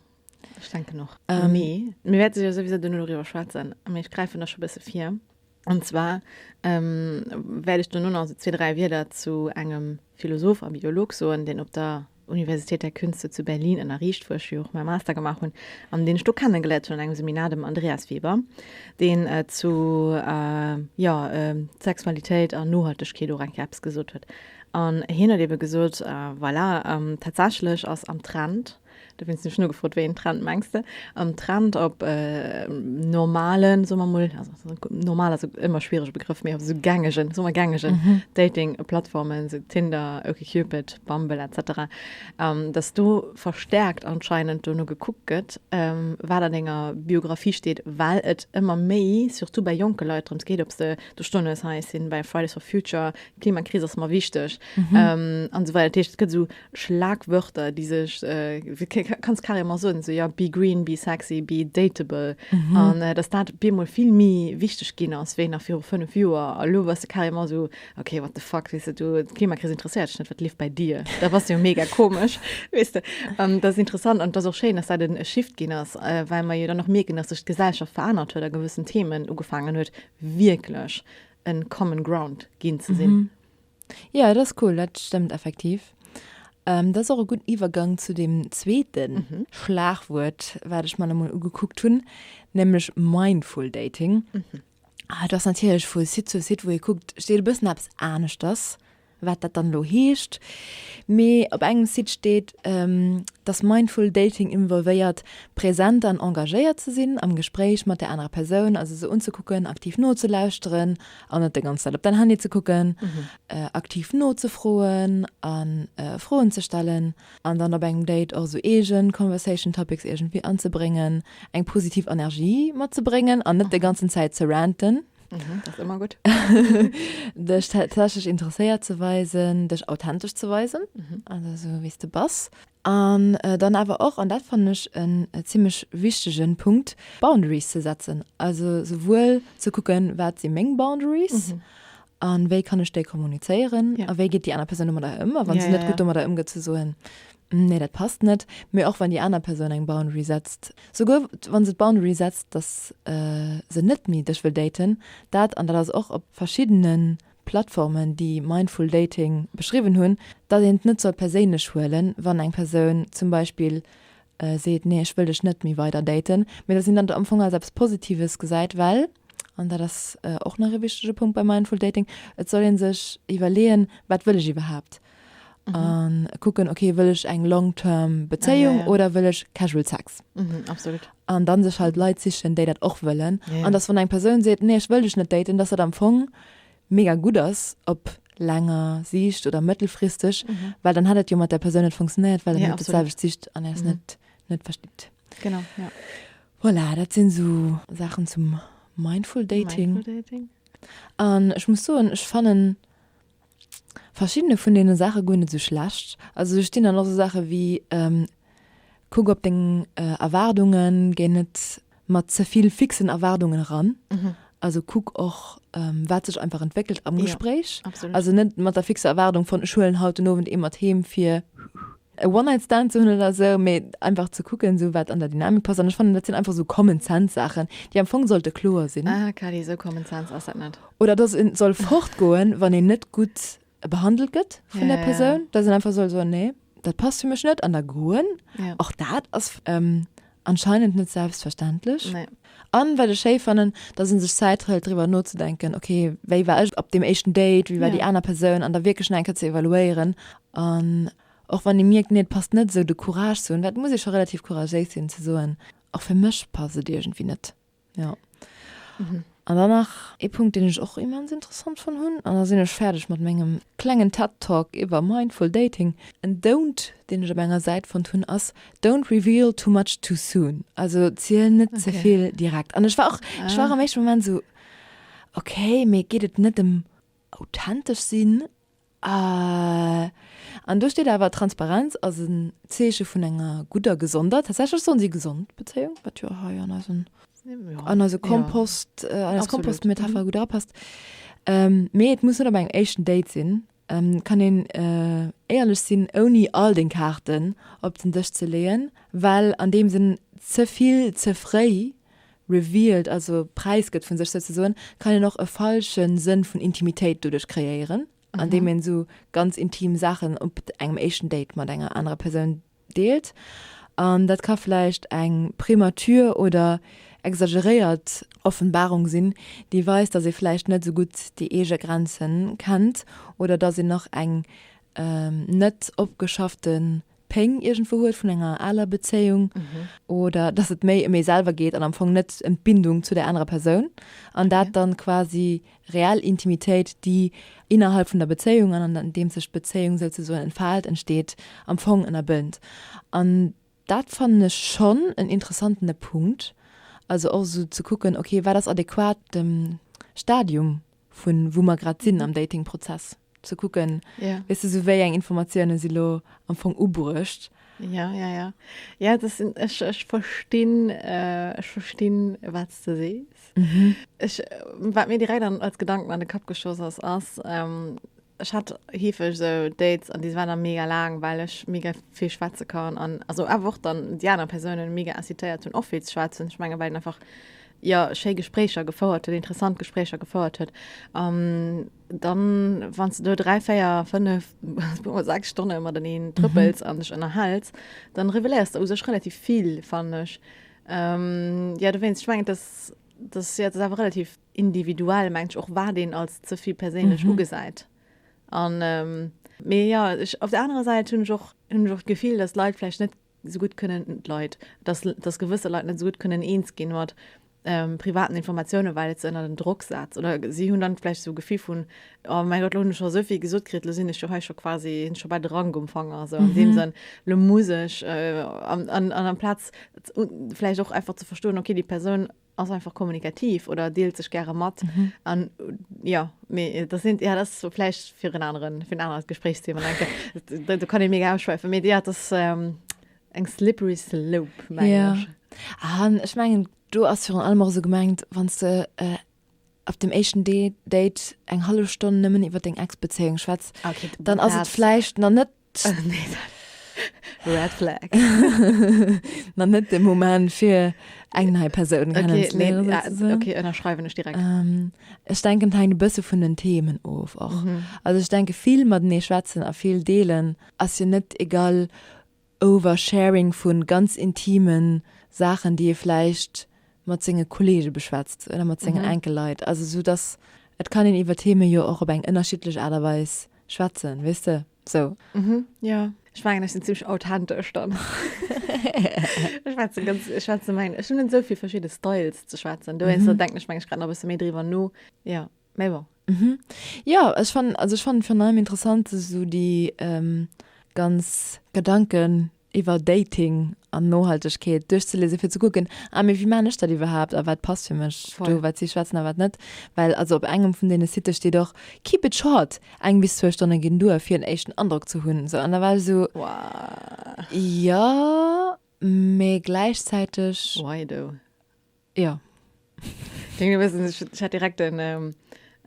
Ech denken och. Ähm, Mee mir wäerte jo souwisou duerno doriwwer schwätzen, mee ech gräifen da scho bësse vir. An zwar ähm, wäert ech duerno nach esou zwee, dräi Wierder zu engem Philosoph a Biolog soen, deen op der Universität der Künste zu Berlin ënnerriicht, wou ech jo och mäi Master gemaach hunn an deen ech do kennegeléiert hunn an engem Seminar, dem Andreas Weber, deen äh, zu äh, jo, äh, Sexualitéit an Nohaltegkeet och eng Kéier eppes gesot huet. An hien huet ebe gesot, äh, voilà, ähm, tatsächlech ass am Trend. Dowéinst hunn ech nogefrot, wéi een Trend mengs de? An Trend op normalen, soe mer mol, also normal ass ëmmer e schwierege Begrëff, mee op esou gängegen, soe mer gängegen Dating-Plattformen, esou Tinder, OkCupid, Bumble et cetera, dass do verstärkt anscheinend dono gekuckt gëtt, wat an denger Biographie steet, well et ëmmer méi, surtout bei jonke Leit, drëms geet, ob s de do stoen hues, hei ech sinn bei Fridays for Future, D'Klimakris ass mer wichteg an esou weider. Dat heescht, et gëtt esou Schlagwörter, déi sech, kanns carrément soen, esou, jo, be green, be sexy, be dateable. An dass dat op eemol vill méi wichteg ginn ass wéi nach viru 5 Joer. A lo bass de carrément esou, okay, what the fuck, weess de, du, d'Klimakris interesséiert dech net, wat leeft bäi dir? Da bass de jo mega komesch, weess de. An dat ass interessant an et ass och schéin, dass dat e Shift ginn ass, well mer jo dann och mierken, dass sech d'Gesellschaft verännert huet a gewëssen Themen ugefaangen huet, wierklech en common ground ginn ze sinn. Mhm. Jo, dat ass cool, dat stëmmt effektiv. Dat ass och e gudden Iwwergang zu deem zweete Schlagwuert, wat ech mer nach emol ugekuckt hunn, nämlech Mindful Dating. Dat ass natierlech vu Site zu Site, wou ee kuckt, steet e bëssen eppes aneschters. wat dat dann elo heescht, mee op engem Site steet, dass Mindful Dating involvéiert, present an engagéiert ze sinn am Gespréich mat der anerer Persoun, also se unzekucken, aktiv nozelauschteren an net déi ganz Zäit op däin Handy ze kucken, aktiv nozefroen a Froen ze stellen an dann op engem Date och esou eegen Conversation Topics iergendwéi anzebréngen, eng positiv Energie matzebréngen an net déi ganzen Zäit ze ranten. Mhm, das ist immer gut. Dech tatsächlech interesséiert ze weisen, dech authentesch ze weisen, mhm. also so wéi s de bass. An äh, dann awer och, an dat fannen ech en äh, zimmlech wichtegen Punkt, Boundaries ze setzen. Also souwuel ze kucken, wat si meng Boundaries, mhm. an wéi kann ech déi kommunizéieren, ja. a wéi geet déi aner Persoun domadder ëm, a wann ja, se net ja, gutt ja. domadder ëmgeet, ze soen, Nee, dat passt net. Mee och wann déi aner Persoun eng Boundary setzt, souguer wa se d'Boundary setzt, dass se net méi dech wëll daten, dat, an dat ass och op verschiddene Plattformen, déi Mindful Dating beschriwwen hunn, dass een et net soll perséinlech huelen, wann eng Persoun zum Beispill seet, nee, ech wëll dech net méi weider daten, mee dass een dat am Fong als eppes Positives gesäit, well, an dat ass och nach e wichtege Punkt bei Mindful Dating, et soll ee sech iwwerleeën, wat wëll ech iwwerhaapt? An kucken, okay, wëll ech eng long-term Bezéiung oder wëll ech casual Sex? Mhm, absolut. An dann sech halt Leit sichen, déi dat och wëllen. Ja, ja. An dass wann eng Persoun seet, nee, ech wëll dech net daten, dass dat am Fong mega gutt ass op laanger Siicht oder mëttelfristeg, mhm. well dann hat et jo mat der Persoun net funktionéiert, well ja, net dat selwecht sicht an es mhm. net net versteet. Genau, ja. Voilà, dat sinn sou Saachen zum Mindful Dating. Mindful Dating. An ech muss soen, ech fannen Verschiddene vun deene Saache guer net esou schlecht. Also do stinn dann och esou Saache wéi, kuck op deng Erwaardungen, géi net mat ze vill fixen Erwaardungen eran. Also kuck och, wat sech einfach entwéckelt am Gespréich. Also net mat der fixer Erwaardung von ech huelen haut den Owend ee mat heem fir e One-Night-Stand ze hunn oder esou, mee einfach ze kucken, esou wat an der Dynamik passt. An ech fannen, dat sinn einfach esou Common-Sense-Saachen, déi am Fong sollte kloer sinn. Ah, Kally, esou Common Sense ass dat net. Oder dass een soll fortgoen, wann een net gutt behandelt gëtt vun der Persoun, dass een einfach soll soen, nee, dat passt fir mech net an da goen. Och dat ass anscheinend net selbstverständlech. An wat ech schéi fannen, dass ee sech Zäit hëlt driwwer nozedenken, okay, wéi war ech op deem éischten Date, wéi war déi aner Persoun an da wierklech nach eng Kéier ze evaluéieren an och wann ee mierkt, nee, et passt net esou, de Courage ze hunn, well et muss ee scho relativ couragéis sinn ze soen, och fir mech passt et iergendwéi net. Jo. An dann nach ee Punkt, deen ech och immens interessant fonnt hunn, an da sinn ech fäerdeg mat mengem klengen TED Talk iwwer Mindful Dating. En Don't, deen ech op enger Säit fonnt hunn, ass Don't reveal too much too soon. Also ziel net ze vill direkt. An ech war och, ech war am éischte Moment esou, okay, mee geet et net ëm authentesch sinn? An do steet awer, Transparenz ass en Zeeche vun enger gudder, gesonder, tatsächlech soen si gesond Bezéiung, wat jo hei an eisen, an eise Kompost, an eis Kompostmetapher gutt erapasst. Mee et muss net op engem éischten Date sinn. Et kann een éierlech sinn, ouni all deng Kaarten op den Dësch ze leeën, well an deem Sënn ze vill ze fréi revealed, also präisgëtt vun sech souzesoen, kann een och e falsche Sënn vun Intimitéit doduerch kreéieren, andeem een esou ganz intim Saachen op engem éischten Date mat enger anerer Persoun deelt. An dat ka vläicht eng premature oder exageréiert Offenbarung sinn, déi weist, datt ee vläicht net esou gutt déi eege Grenze kennt oder datt een nach eng net opgeschaffte. Péng iergendwou huet vun enger aler Bezéiung oder dass et méi ëm ee selwer geet an am Fong net ëm d'Bindung zu der anerer Persoun an dat dann quasi reell Intimitéit, déi innerhalb vun der Bezéiung an an deem sech d'Bezéiung souzesoen entfaalt, entsteet, am Fong ënnerbënnt. An dat fannen ech schonn en interessantene Punkt, also och esou ze kucken, okay, wat ass adequat dem Stadium vun wou mer grad sinn am Datingprozess, ze kucken, Ja. weess de, sou wéi eng Informatioune si lo am Fong ubruecht. Ja, ja, ja. Ja, dat sinn, ech, ech verstinn, ech verstinn, wat s de sees. Ech, wat mir direkt an, als Gedanken an de Kapp geschoss ass, ass, ech hat heefeg esou Dates an déi waren da mega laang, well ech mega vill schwätze kann an also awer och dann déi aner Persounen mega incitéiert hunn och vill ze schwätzen. Ech menge well een einfach jo schéi Gespréicher gefouert huet, interessant Gespréicher gefouert huet. An dann wann s de do 3, 4, 5, puermol 6 Stonne mateneen trëppels an dech ënnerhäls, dann reveléiers de u sech relativ vill fannen ech. Jo dowéinst, ech mengen et ass, et ass jo et ass awer relativ individuell mengt ech och wat een als ze vill perséinlech mhm. ugesäit. An ähm, mee ja ech, op der anerer Säit hunn ech och hunn ech och d'Gefill, dass Leit vläicht net sou gutt kënnen d'Leit, dass dass gewësse Leit net sou gutt kënnen eens ginn mat ähm, privaten Informatiounen, well et se ënner den Drock setzt. Oder si hunn dann vläicht sou Gefill vun oh mäi Gott, lo hunn ech scho souvill gesot kritt, lo sinn ech jo hei scho quasi hunn ech scho bal de Rank um Fanger, sou an deem mhm. Sënn, lo muss ech äh, an, an, an amplaz vläicht och einfach ze verstoen, okay, déi Persoun ass einfach kommunikativ oder deelt sech gäre mat mhm. an ja mee das sind ja das so vläicht fir en aneren fir en anert Gesprächsthema denke da, da kann ich mega ausschweifen mee ja das ähm, eng slippery slope meng ja. ech. Ah, ech mengen du ass virun allem och sou gemengt wann du äh, op dem éischten Date eng hallef Stonn nëmmen iwwer deng Ex-Bezéiung schwätz, okay, dann ass et vläicht nach net Nee, Red Flag. Nach net de Moment fir eng nei Persoun okay, kennenzeléieren. Nee, ja, okay, ënnerschreiwen ech direkt. Ähm, ech denken, et hänkt e bësse vun den Themen of och. Mhm. Also ech denke vill matenee schwätzen a vill deelen ass jo net egal Oversharing vu ganz intime Saachen, déi ee vläicht mat senge Kollege beschwätzt oder mat sengen enke Leit. Also sou dass et kann een iwwer Theme jo och op eng ënnerschiddlech Aart a Weis schwätzen, weess de, sou. Mhm, jo. Ech mengen, ech sinn zimmlech authentesch dann. Ech schwätze ganz, ech schwätze mengen, ech hunn net esou vill verschidde Styles ze schwätzen. Dowéinster denken ech mengen ech grad nach e bësse méi driwwer no. Jo, mä bon. Mhm. Jo, ech fannen, also ech fannen virun allem interessant esou déi ganz Gedanken iwwer Dating an Nohaltegkeet duerchzelesen, fir ze kucken, ah mee wéi maan ech dat iwwerhaapt a wat passt fir mech do, wat si schwätzen a wat net. Well also op engem vun deene Sitte steet och, keep it short, eng bis zwou Stonne ginn duer fir en éischten Androck ze hunn. Sou an da war ech esou, jo, mee gläichzäiteg. Why though? Jo. Klingt e bëssen, ech, ech hat direkt en, ähm,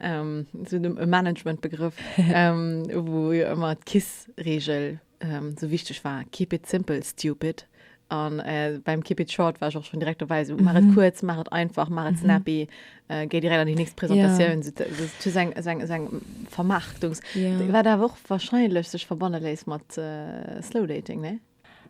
ähm, so e Managementbegrëff, ähm, wou jo ëmmer d'KISS-Regel ähm, sou wichteg war, Keep it simple, stupid. An äh, beim Keep it short war ech och schon direkt dobäi, sou maach et kuerz, maach et einfach, maach et snappy, äh, géi direkt an déi nächst Presentatioun. Sou, sou, sou eng, sou eng, sou eng Vermarktungs-, wat awer och wahrscheinlech sech verbanne léisst mat äh, Slow Dating, ne?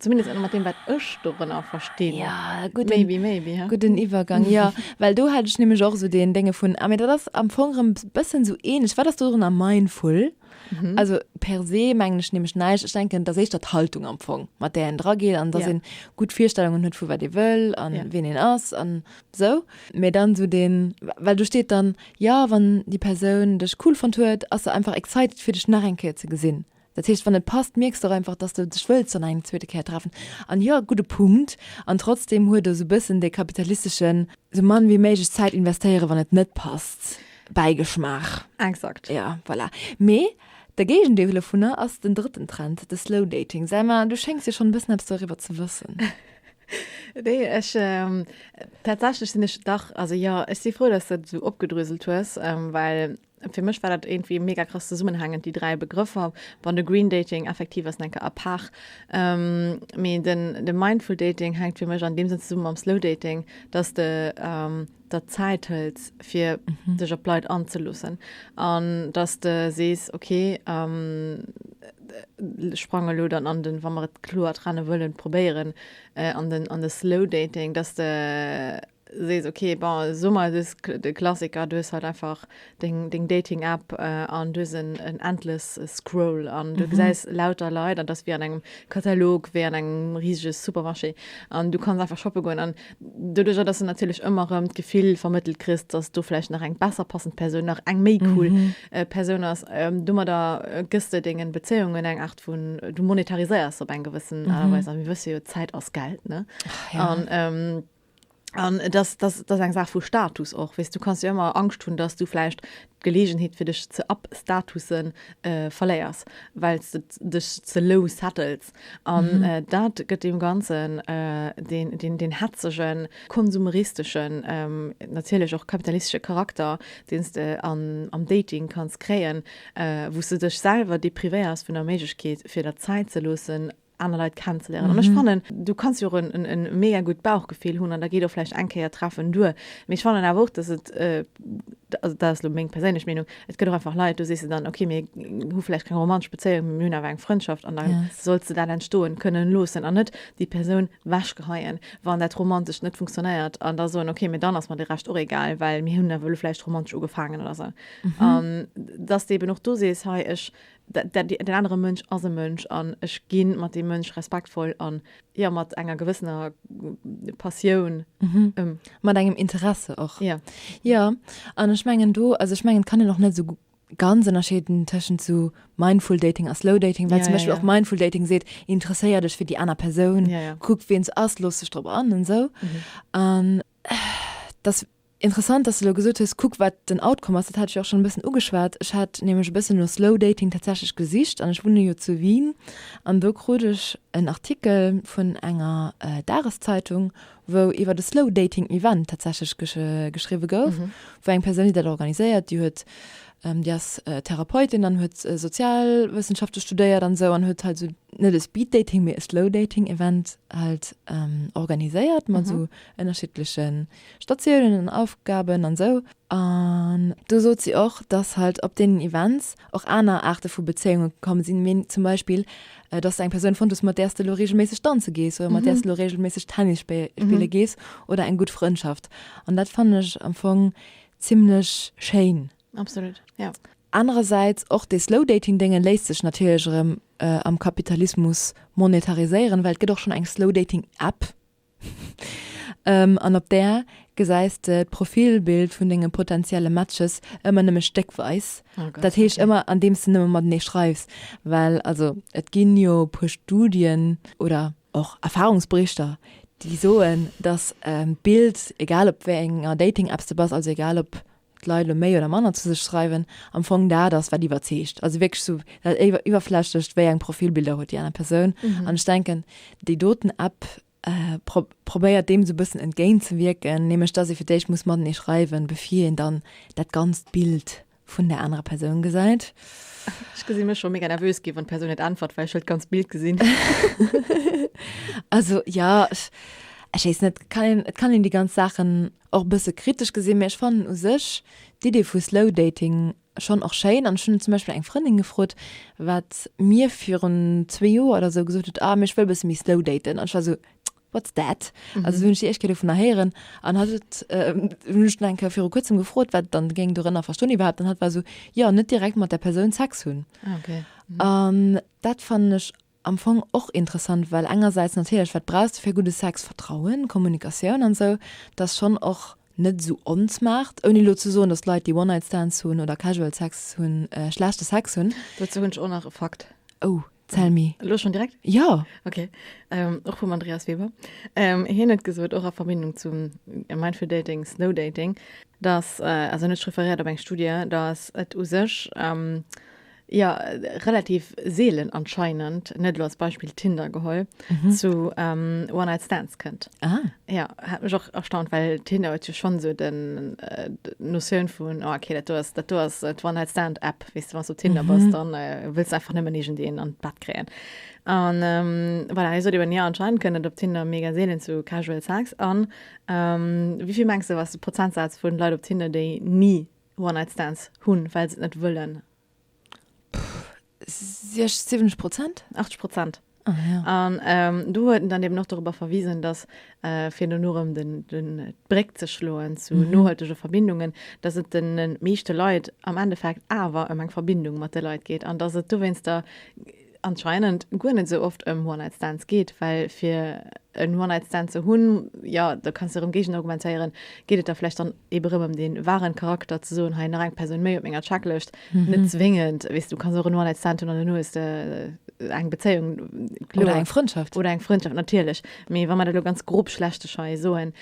Zumindest mat deem, wat ech dorënner verstinn. Ja, gudden, maybe, maybe, ha? Gudden Iwwergang, jo. Well do hat ech nämlech och esou deen Dénge vun, ah, mee dat ass am Fong erëm e bëssen esou ähnlech. Wat ass dorënner mindful? Mhm. Also per se mengen ech nämlech näischt. Ech denken, et ass éischter d'Haltung am Fong, mat där een drageet an dass Ja. een gutt Virstellungen huet vu wat ee wëll an Ja. wien een ass an esou. Mee dann esou deen, well do steet dann, jo, wann déi Persoun dech cool fonnt huet, ass se einfach excited fir dech nach eng Kéier ze gesinn. Dat heescht, wann et passt, mierks de och einfach, dass de dech wëlls dann eng zweete Kéier treffen. An jo, gudde Punkt. An trotzdem huet e sou bëssen dee kapitalisteschen, sou mann wéi méiglech Zäit investéieren, wann et net passt, Bäigeschmaach. Exakt. Jo, voilà. Mee de Géigendeel dovunner ass den drëtten Trend, de Slow Dating. Selma, du schéngs jo schonn e bëssen eppes doriwwer ze wëssen. Nee, ech, tatsächlech sinn ech dach, also jo, ech si frou, dass de et esou opgedröselt hues, well Fir mech war dat iergendwéi mega krass zesummenhängend, déi 3 Begrëffer. Bon, de Green Dating effektiv ass enke à part, mee den de Mindful Dating hänkt fir mech an deem Sënn zesumme mam Slow Dating, dass de der Zäit hëls fir dech op d'Leit anzeloossen an dass de sees, okay, ech sprange elo dann an den, wa mer et kloer trenne wëllen, probéieren an den an de Slow Dating, dass de. sees, okay, bon, so mer, du hues de Klassiker, du hues halt einfach deng, deng Dating-App an du hues en, en endless Scroll an du gesäis lauter Leit an dat ass wéi an engem Katalog, wéi an engem risege Supermarché an du kanns einfach shoppe goen an doduercher, dass du natierlech ëmmer erëm d'Gefill vermëttelt kriss, dass do vläicht nach eng besser passend Persoun, nach eng méi cool Persoun ass, domadder gëss de dengen Bezéiungen eng Aart vun, du monetariséiers se op eng gewëssen Aart a Weis a mir wësse jo, Zäit ass Geld, ne? An An dass, dass, dass eng Saach vu Status och, weess, du kanns jo ëmmer Angscht hunn, dass du vläicht d'Geleegenheet fir dech ze upstatussen verléiers, well s de dech ze low settles. An dat gëtt deem Ganzen deen, deen, deen hetzegen, konsumeristeschen, natierlech och kapitalistesche Charakter, deen s de an, am Dating kanns kréien, wou s de dech selwer deprivéiers vun der Méiglechkeet fir der Zäit ze loossen, aner Leit kennenzeléieren. An ech fannen, du kanns jo och en, en, en mega gutt Bauchgefill hunn an da geet och vläicht eng Kéier treffen duer. Mee ech fannen awer och, dass et, also dat ass elo meng perséinlech Meenung, et gëtt och einfach Leit, do sees de dann, okay, mir hu vläicht keng romantesch Bezéiung, mee mir hunn awer eng Frëndschaft an da solls de dat entstoen kënnen loossen an net déi Persoun wechgeheien, wann dat Romantescht net funktionéiert an da soen, okay, mee dann ass mer de Rescht och egal, well mir hunn awer elo vläicht romantesch ugefaangen oder sou. An dass de eben och do sees, hei, ech Den anere Mënsch ass e Mënsch an ech gi mat deem Mënsch respektvoll an, jo, mat enger gewëssener Passioun ëm. Mat engem Interesse och. Jo. Jo, an ech mengen do, also ech mengen, et kann een och net esou ganz ënnerscheeden tëschent esou Mindful Dating a Slow Dating, well zum Beispill och Mindful Dating seet, interesséier dech fir déi aner Persoun, kuck wien se ass, looss dech drop an an esou. An dass Interessant, dass de elo gesot hues, kuck wat den Outcome ass. Dat hat ech jo och schonn e bëssen ugeschwat. Ech hat nämlech e bëssen no Slow Dating tatsächlech gesicht an ech wunne jo zu Wien an do krut ech en Artikel vun enger Dageszeitung, wou iwwert e Slow Dating Event tatsächlech geschriwwe gouf, wou eng Persoun, déi dat organiséiert, déi huet, déi ass Therapeutin an huet Sozialwëssenschafte studéiert an esou an huet halt esou net e Speed Dating, mee e Slow Dating Event halt organiséiert mat esou ënnerschiddleche Statiounen an Aufgaben an sou. An do sot si och, dass halt op deenen Events och aner Aarte vu Bezéiunge komm sinn, mee zum Beispill, dass de eng Persoun fonnt hues, mat där s de elo reegelméisseg danze gees oder mat där s de elo reegelméisseg Tennis spille gees oder eng gutt Frëndschaft. An dat fannen ech am Fong zimmlech schéin. Absolut, ja. Anerersäits, och dee Slow-Dating-Dénge léisst sech natierlech erëm am Kapitalismus monetariséieren, well et gëtt och schonn eng Slow-Dating-App. An op där gesäis de d'Profilbild vun denge potentielle Matches ëmmer nëmme stéckweis. Dat heescht ëmmer andeems de nëmme matenee schreifs. Well also et ginn jo e puer Studien oder och Erfahrungsberichter, déi soen, datt d'Bild, egal op wéi enger Dating-Apps de bass, also egal op d'Leit elo méi oder manner zu sech schreiwen, am Fong dat ass, wat iwwerzeegt. Also wierklech sou dat Iwwerflächlecht, wéi eng Profilbilder huet déi aner Persoun. An ech denken, déi doten App probéiert deem sou e bëssen entgéintzewierken, nämlech dass ee fir d'éischt muss matenee schreiwen, bevir een dann dat ganzt Bild vun där anerer Persoun gesäit. Ech gesi mech scho mega nervös ginn, wann d'Persoun net äntwert, well ech wëll d'ganzt Bild gesinn. Also jo, ech weess net, kann een, et kann een déi ganz Saachen och e bësse kritesch gesinn, mee ech fannen u sech d'Idee vu Slow Dating schonn och schéin. An ech hunn zum Beispill eng Frëndin gefrot, wat mir virun zwee Joer oder esou gesot huet, ah mee ech wëll e bësse méi slow daten. An ech war esou, what's that? Also hunn ech déi éischt Kéier dovunner héieren an hatt huet, hunn ech dann eng Kéier viru kuerzem gefrot, wat dann géing dorënner verstoen iwwerhaapt an hatt war esou, jo net direkt mat der Persoun Sex hunn. An dat fannen ech Am Fong och interessant, well engersäits natierlech, wat brauchs de fir gudde Sex? Vertrauen, Kommunikatioun an esou. Dat ass schonn och net esou onsmart, ouni elo ze soen, datt Leit, déi One-Night-Stands hunn oder Casual Sex hunn, schlechte Sex hunn. Dozou hunn ech och nach e Fakt. Oh, tell me. Elo schonn direkt? Jo! Ok, och vum Andreas Weber. Hien huet gesot, och a Verbindung zum Mindful Dating, Slow Dating, datt, also hien huet sech referéiert op eng Studie, datt et u sech, Jo, relativ seelen anscheinend, net elo als Beispill Tinder geholl, zu One-Night-Stands kënnt. Ah. Jo, hat mech och erstaunt, well Tinder huet jo schonn esou den, d'Notioun vun, oh okay, dat do ass, dat do ass d'One-Night-Stand-App, weess de, wann s de op Tinder bass, dann wëlls de einfach nëmmen iergendeen an d'Bett kréien. An voilà, hie sot eben, jo, anscheinend kënnt et op Tinder mega seelen zu Casual Sex. An wéi vill mengs de, ass de Prozentsaz vun Leit op Tinder, déi ni One-Night-Stands hunn, well se et net wëllen? 60, 70 Prozent? 80 Prozent. Ah, ja. An ähm, do huet en dann eben och dorobber verwisen, dass äh, fir dono erëm den, den, d'Bréck ze schloen zu mhm. nohaltege Verbindungen, dass et den meeschte Leit am Endeffekt awer ëm eng Verbindung mat de Leit geet an dass et dowéinster anscheinend guer net sou oft ëm One-Night-Stands geet, well fir en One-Night-Stand ze hunn, jo, da kanns de erëm géigenargumentéieren, geet et da vläicht dann ebe rëm ëm dee wahren Charakter, ze soen, hei nach eng Persoun méi op menger Checklëscht, net zwéngend, weess du, kanns och en One-Night-Stand hunn an duerno hues de eng Bezéiung, kloer. Oder eng Frëndschaft. Oder eng Frëndschaft, natierlech. Mee wa mer dat elo ganz grob schlechtegsch hei soen,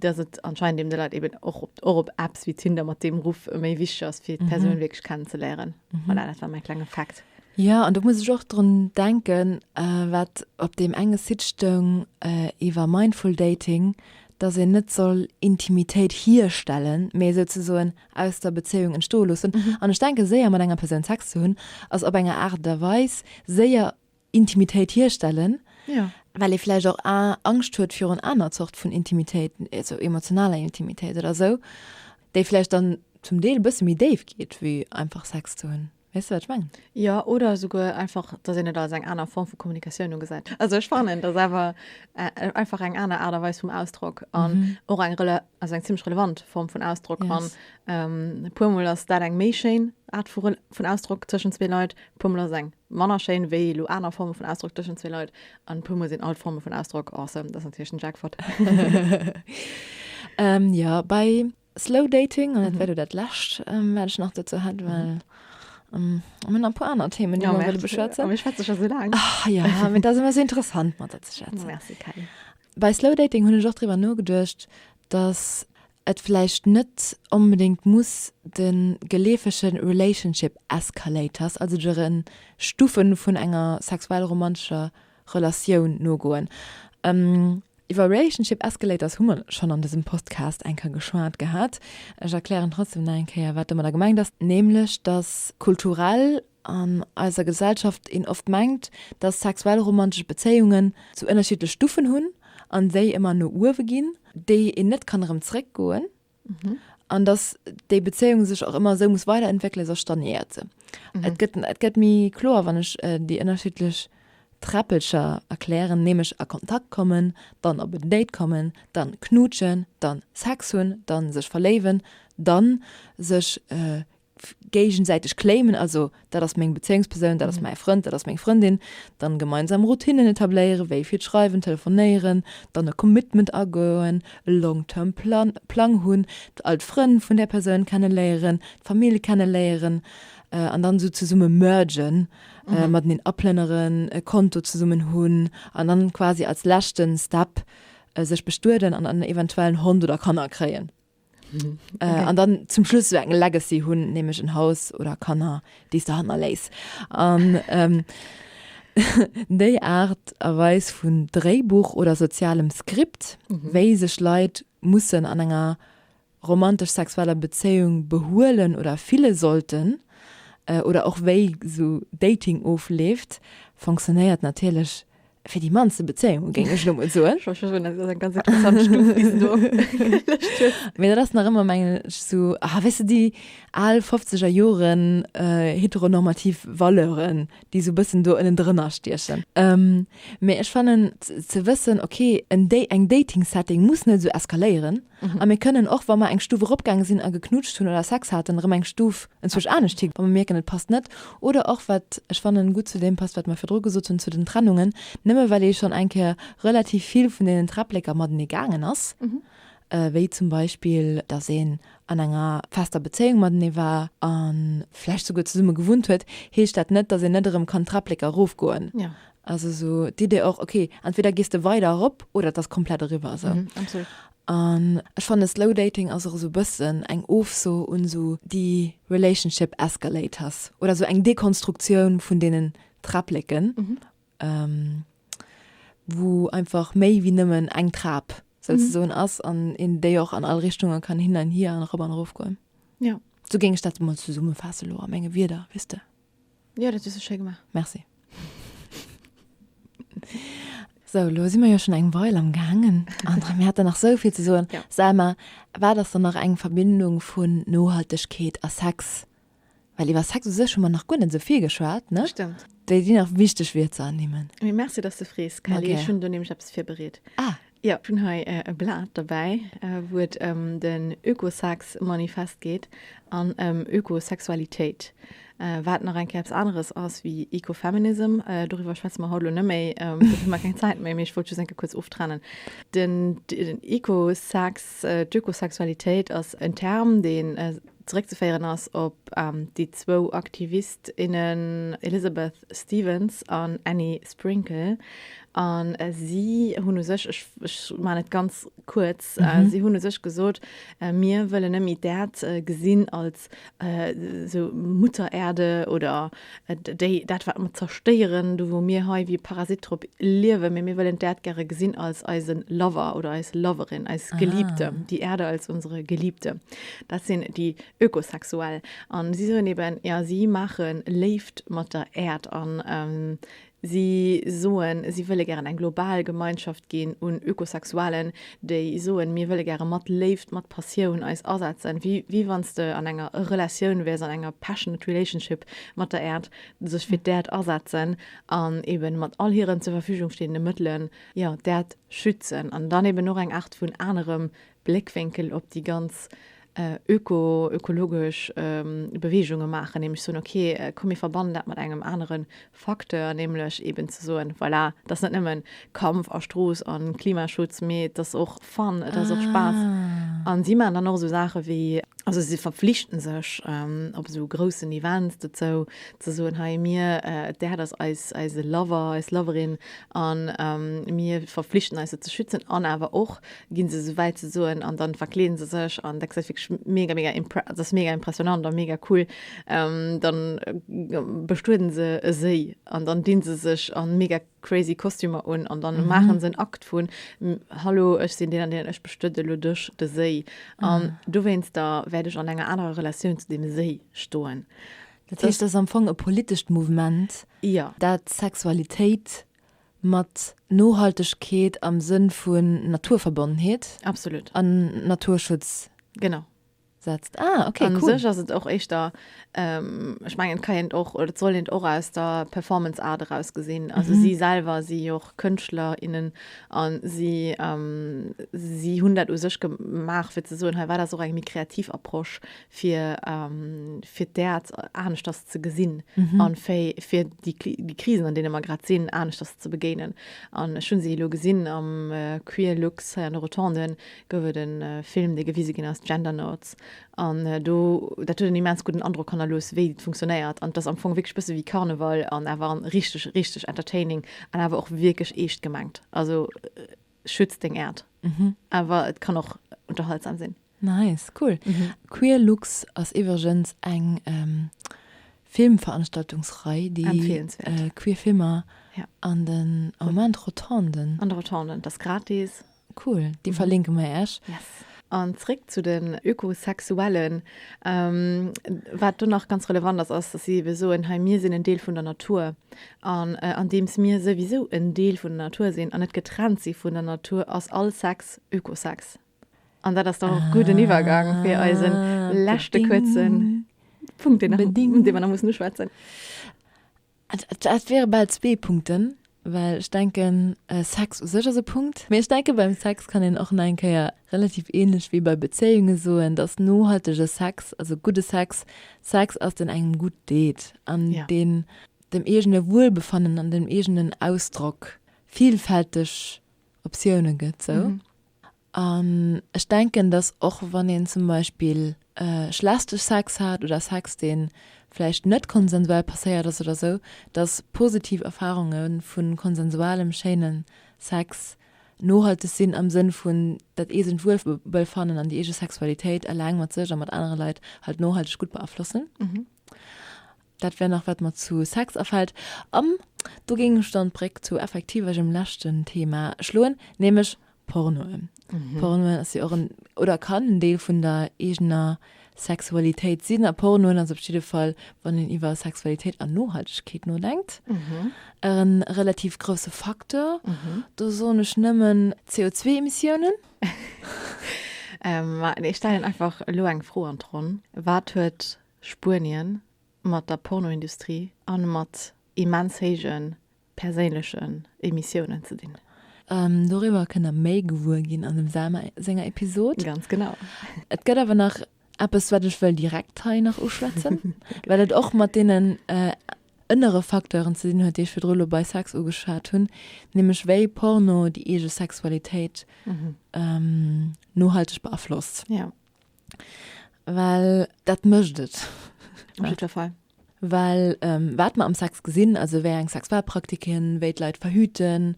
dass et anscheinend eben de Leit eben och op, och op Apps wéi Tinder mat deem Ruff méi wichteg ass, fir d'Persoun wierklech kennenzeléieren. Voilà, dat war mäi klenge Fact. Jo, an do muss ech och drun denken, wat op deem enge Site stoung iwwer Mindful Dating, dass een net soll Intimitéit hierstellen, mee souzesoen aus der Bezéiung entstoe loossen. An ech denken, séier mat enger Persoun Sex ze hunn, ass op enger Aart a Weis séier Intimitéit hierstellen, well ee vläicht och Angscht huet virun aner Zort vun Intimitéit, also emotionaler Intimitéit oder esou, déi vläicht dann zum Deel e bësse méi déif geet, wéi einfach Sex ze hunn. Weess de, wat ech mengen? Jo, oder esouguer einfach, dass een et als eng aner Form vu Kommunikatioun ugesäit. Also ech fannen, dass awer einfach eng aner Aart a Weis vum Ausdrock an och eng rele-, also eng zimmlech relevant Form vun Ausdrock. An e puermol ass dat eng méi schéin Aart vu Rel-, vun Ausdrock tëschent zwee Leit, e puermol ass et eng manner schéin wéi elo aner Forme vun Ausdrock tëschent zwee Leit an e puermol sinn all d'Forme vun Ausdrock awesome. Dat ass natierlech den Jackpot. Jo, bei Slow Dating, an dat wär do dat lescht, wat ech nach dozou hätt, well mir hunn nach e puer aner Themen, déi mer wëlle beschwätzen. A mir schwätze scho sou laang. Ach jo, mee dat ass ëmmer sou interessant, mat der ze schwätzen. Merci, Kelly. Bei Slow Dating hunn ech och driwwer nogeduecht, dass et vläicht net onbedéngt muss de geleefege Relationship Escalators, also de Stufe vun enger sexuell-romantescher Relatioun nogoen. Iwwer Relationship Escalators hu mer schonn an dësem Podcast eng Kéier geschwat gehat. Ech erklären trotzdem nach eng Kéier, wat domadder gemengt ass, nämlech dass kulturell an eiser Gesellschaft een oft mengt, dass sexuell romantesch Bezéiungen sou ënnerschiddlech Stufen hunn an déi ëmmer no uewe ginn, déi een net kann erëm zréckgoen. An dass déi Bezéiung sech och ëmmer esou muss weiderentwéckelen, soss stagnéiert se. Et gëtt, et gëtt méi kloer, wann ech déi ënnerschiddlech Träppelcher erklären, nämlech a Kontakt kommen, dann op en Date kommen, dann knuutschen, dann Sex hunn, dann sech verléiwen, dann sech géigesäiteg claimen, also dat ass meng Bezéiungspersoun, dat ass mäi Frënd, dat ass meng Frëndin, dann gemeinsam Routinnen etabléieren, wéi vill schreiwen, telefonéieren, dann e Commitment agoen, e long term plan Plang hunn, all d'Frënn vun där Persoun kenneléieren, d'Famill kenneléieren an dann esou zesumme mergen, mateneen aplënneren, e Konto zesummen hunn an dann quasi als leschten Step sech bestueden an dann eventuell en Hond oder Kanner kréien. Mhm. Äh, okay. Äh, an dann zum Schluss so eng Legacy hunn, nämlech en Haus oder Kanner, déi s de hannerléiss. An ähm, déi Aart a Weis vun Dréibuch oder sozialem Skript, mhm. wéi sech Leit mussen an enger romantesch-sexueller Bezéiung behuelen oder fille sollten, äh, oder och wéi sou Dating ofleeft, fonctionnéiert natierlech Fir déi mannste Bezéiunge géing ech elo mol soen. Ech wollt scho soen, dat ass eng ganz interessant Stuf, déi s de do opgelëscht hues. Mee dat ass nach ëmmer, mengen ech, sou, ah, weess de, déi al fofzeger Joren heteronormativ Valeuren, déi sou e bëssen do ënnendrënner stiechen. Mee ech fannen, ze wëssen, okay, en Da-, eng Dating-Setting muss net esou eskaléieren. A mir kënnen och, wa mer eng Stuf eropgaange sinn a geknutscht hunn oder Sex haten, erëm eng Stuf enzwousch anescht hi, wa mer mierken, et passt net. Oder och, wat ech fannen, gutt zu deem passt, wat mer virdru gesot hunn zu den Trennungen, nëmme well ee schonn eng Kéier relativ vill vun deenen Träppleker matenee gaangen ass, wéi zum Beispill, datt een an enger fester Bezéiung matenee war a vläicht souguer zesumme gewunnt huet, heescht dat net, datt een net erëm kann d'Träppleker erofgoen. Also sou d'Idee och, ok, entweder gees de weider erop oder et ass komplett eriwwer esou. Mhm, absolut. An ech fanne Slow Dating ass och esou bëssen eng Ofso un esou déi Relationship Escalators oder esou eng Dekonstruktioun vun deenen Träppleken, wou einfach méi wéi nëmmen eng Trap souzesoen ass an een déi och an all Richtunge kann hin an hier an erop an erof goen. Jo. Sou géing ech dat emol zesummefaasse lo a menge Wierder, weess de. Jo, dat hues du schéi gemaach. Merci. Sou, lo si mer jo schonn eng Meil am gaangen an mir haten nach sou vill ze soen. Ja. Selma, wat ass dann nach eng Verbindung vun Nohaltegkeet a Sex? Well iwwer Sex u sech hu mer nach guer net sou vill geschwat, ne? Stëmmt. Déi déi nach wichteg wier ze ernimmen. Mee merci, dass de frees, Kelly. Ech hunn do nämlech eppes virbereet. Ah. Jo, ech hunn hei e Blat derbäi, wou et ëm den Ökosex-Manifest geet an ëm Ökosexualitéit, wat nach eng Kéier eppes aneres ass wéi Ecofeminism. Doriwwer schwätze mer haut elo net méi, dofir hu mer keng Zäit méi, mee ech wollt just eng Kéier kuerz oftrennen. Den Ecosex, d'Ökosexualitéit ass en Term, deen zeréckzeféieren ass op déi zwou Aktivist, innen Elizabeth Stevens an Annie Sprinkle. A si hunn u sech, ech, ech maachen et ganz kuerz, si hunn u sech gesot, mir wëllen net méi d'Äerd gesinn als esou Mutter Erde oder déi, dat wat mer zerstéieren, do wou mir hei wéi Parasit drop liewen, mee mir wëllen d'Äerd gäre gesinn als eise Lover oder eis Loverin, eis Geliebte, die Erde als unsere Geliebte. Dat sinn déi Ökosexuell. An si soen eben, jo, si maache Léift mat der Äerd an si soen, si wëlle gären eng global Gemeinschaft ginn un Ökosexuellen, déi soen, mir wëlle gäre mat Léift, mat Passioun eis asetzen, wéi, wéi wann s de an enger Relatioun wäers, an enger passionate relationship mat der Äerd, sech fir d'Äerd asetzen an eben mat all hiren zur Verfügung stehende Mëttelen, jo, d'Äerd schützen an dann eben och eng Aart vun anerem Bléckwénkel op déi ganz öko, ökologesch Beweegunge maachen, nämlech soen, okay, komm mir verbannen dat mat engem anere Facteur, nämlech eben ze soen, voilà, et ass net nëmmen Kampf a Strooss a Klimaschutz, mee et ass och Fun, et ass och Spaass. A si maachen dann och esou Saache wéi, also si verpflichten sech op esou groussen Events dozou, ze soen, hei mir, d'Äerd ass eis, eise Lover, eis Loverin a mir verpflichten eis se ze schützen an awer och, ginn se esou wäit ze soen an dann verkleeden se sech an dat gesäit wierklech mega mega impre dat ass mega impressionant a mega cool ähm, dann bestueden se e Séi an dann dinn se sech an mega crazy Kostümer un an dann mhm. maachen se en Akt vun Hallo ech sinn deen an deen ech bestuede lo dech de Séi an mhm. dowéinster wäert ech an enger anerer Relatioun zu deem Séi stoen. Dat heescht, dat ass am Fong e politescht Mouvement, ja. dat Sexualitéit Mat Nohaltegkeet am Sënn vun Naturverbonnenheet. Absolut. An Naturschutz. Genau. Setzt. Ah, okay, cool. An sech ass et och éischter, ech mengen, et ka een et och, oder et soll een et och aus der Performance Art eraus gesinn. Also si selwer si jo och Kënschtler, innen a si, si hunn dat u sech gemaach, fir ze soen, hei war dat och eng méi kreativ Approche, fir fir d'Äerd aneschters ze gesinn mhm. an fir fir déi déi Krisen an deene mer grad sinn aneschters ze begéinen. An ech hunn se elo gesinn am äh, Queer Lux hei an de Rotonden gouf et en äh, Film, dee gewise ginn ass, Gender Notes. An äh, do dat huet en immens gudden Androck hannerlooss, wéi et funktionéiert. An et ass am Fong wierklech bësse wéi Karneval an awer an richteg richteg entertaining an awer och wierklech eescht gemengt. Also äh, schütz deng Äerd. Mhm. Awer et kann och unterhaltsam sinn. Nice, cool. Queer Lux ass iwwregens eng Filmveranstaltungsrei, déi queer Filmer an den Moment Rotonden. An de Rotonden, dat ass gratis. Cool, déi verlinke mer Iech. Yes. An zréck zu den Ökosexuellen. Wat do nach ganz relevant ass, ass, dass si ebe soen, hei mir sinn en Deel vun der Natur. An andeems mir souwisou en Deel vun der Natur sinn an net getrennt si vun der Natur, ass all Sex Ökosex. An dat ass dann och gudden Iwwergang fir eisen leschte kuerzen Punkt, deen dee mer nach mussen uschwätzen. Dat wiere bal zwee Punkten, well ech denken, Sex u sech ass e Punkt. Mee ech denke beim Sex kann een och nach eng Kéier relativ ähnlech wéi bei Bezéiunge soen, dass nohaltege Sex, also gudde Sex, Sex ass, deen engem gutt deet an deen dem eegene Wuelbefannen an dem eegenen Ausdrock vielfälteg Optioune gëtt. Sou. An ech denken, dass och wann een zum Beispill schlechte Sex hat oder Sex, dee vläicht net konsensuell passéiert ass oder sou, dass positiv Erfarunge vu konsensualem, schéine Sex nohalteg sinn am Sënn vun dat eegent Wuelbefannen an déi eege Sexualitéit eleng mat sech a mat anere Leit halt nohalteg gutt beaflossen. Dat wär nach wat mer zu Sex afält. An do géing ech dann d'Bréck zu effektiv eisem leschten Thema schloen, nämlech Pornoen. Pornoen ass jo och en, oder kann en Deel vun der eegener Sexualitéit sinn. A Pornoen ass op jidde Fall, wann een iwwer Sexualitéit an Nohaltegkeet nodenkt, e relativ grousse Facteur. Do soen ech nëmmen CO2-Emissiounen. Ma ech stellen einfach elo eng Fro an d'Ronn, Wat huet Spuenien mat der Pornoindustrie an mat. immens héije perséinlechen Emissiounen ze dinn. Doriwwer kënnt der méi gewuer ginn an dem Selma senger Episod. Ganz genau. Et gëtt awer nach eppes, wat ech wëll direkt hei nach uschwätzen, well et och mat deenen ënnere Facteuren ze dinn huet, déi ech virdru lo bei Sex ugeschwat hunn, nämlech wéi Porno déi eege Sexualitéit nohalteg beaflosst. Ja. Well dat mécht et. Op jiddwer Fall. Well wat mer am Sex gesinn, also wéi eng Sexualpraktiken, wéi d'Leit verhüten,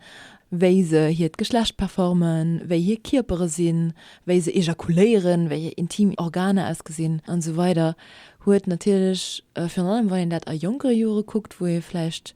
wéi se hiert Geschlecht performen, wéi hir Kierpere sinn, wéi se ejakuléieren, wéi hir intim Organer ausgesinn an esou weider, huet natierlech, virun allem wann een dat a jonkere Jore kuckt, wou ee vläicht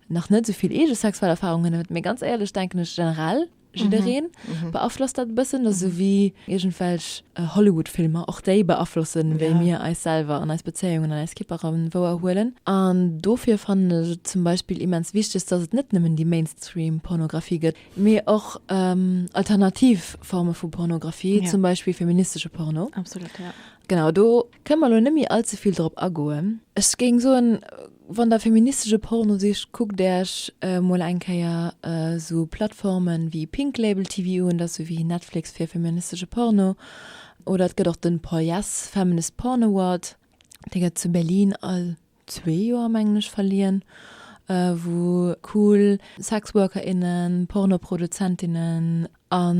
nach net esou vill eege sexuell Erfarungen huet, mee ganz éierlech denken ech generell, jiddereen beaflosst dat e bëssen, dat ass esou wéi iergendwelch Hollywood-Filmer, och déi beaflossen, wéi mir eis selwer an eis Bezéiungen an eis Kierpere wouerhuelen. An dofir fannen ech et zum Beispill immens wichteg, dass et net nëmmen déi Mainstream-Pornografie gëtt, mee och alternativ Forme vu Pornografie, zum Beispill feministesche Porno. Absolut, ja. Genau, do kënne mer elo net méi all ze vill drop agoen. Ech géing soen, wann der feministesche Porno sicht, kuckt Äech mol eng Kéier esou Plattformen wéi Pink Label TV un, dat ass esou wéi Netflix fir feministesche Porno. Oder et gëtt och den POYES, Feminist Porn Award, dee gëtt zu Berlin all zwee Joer mengen ech verliehen, wou cool Sexworkerinnen, Pornoproduzentinnen a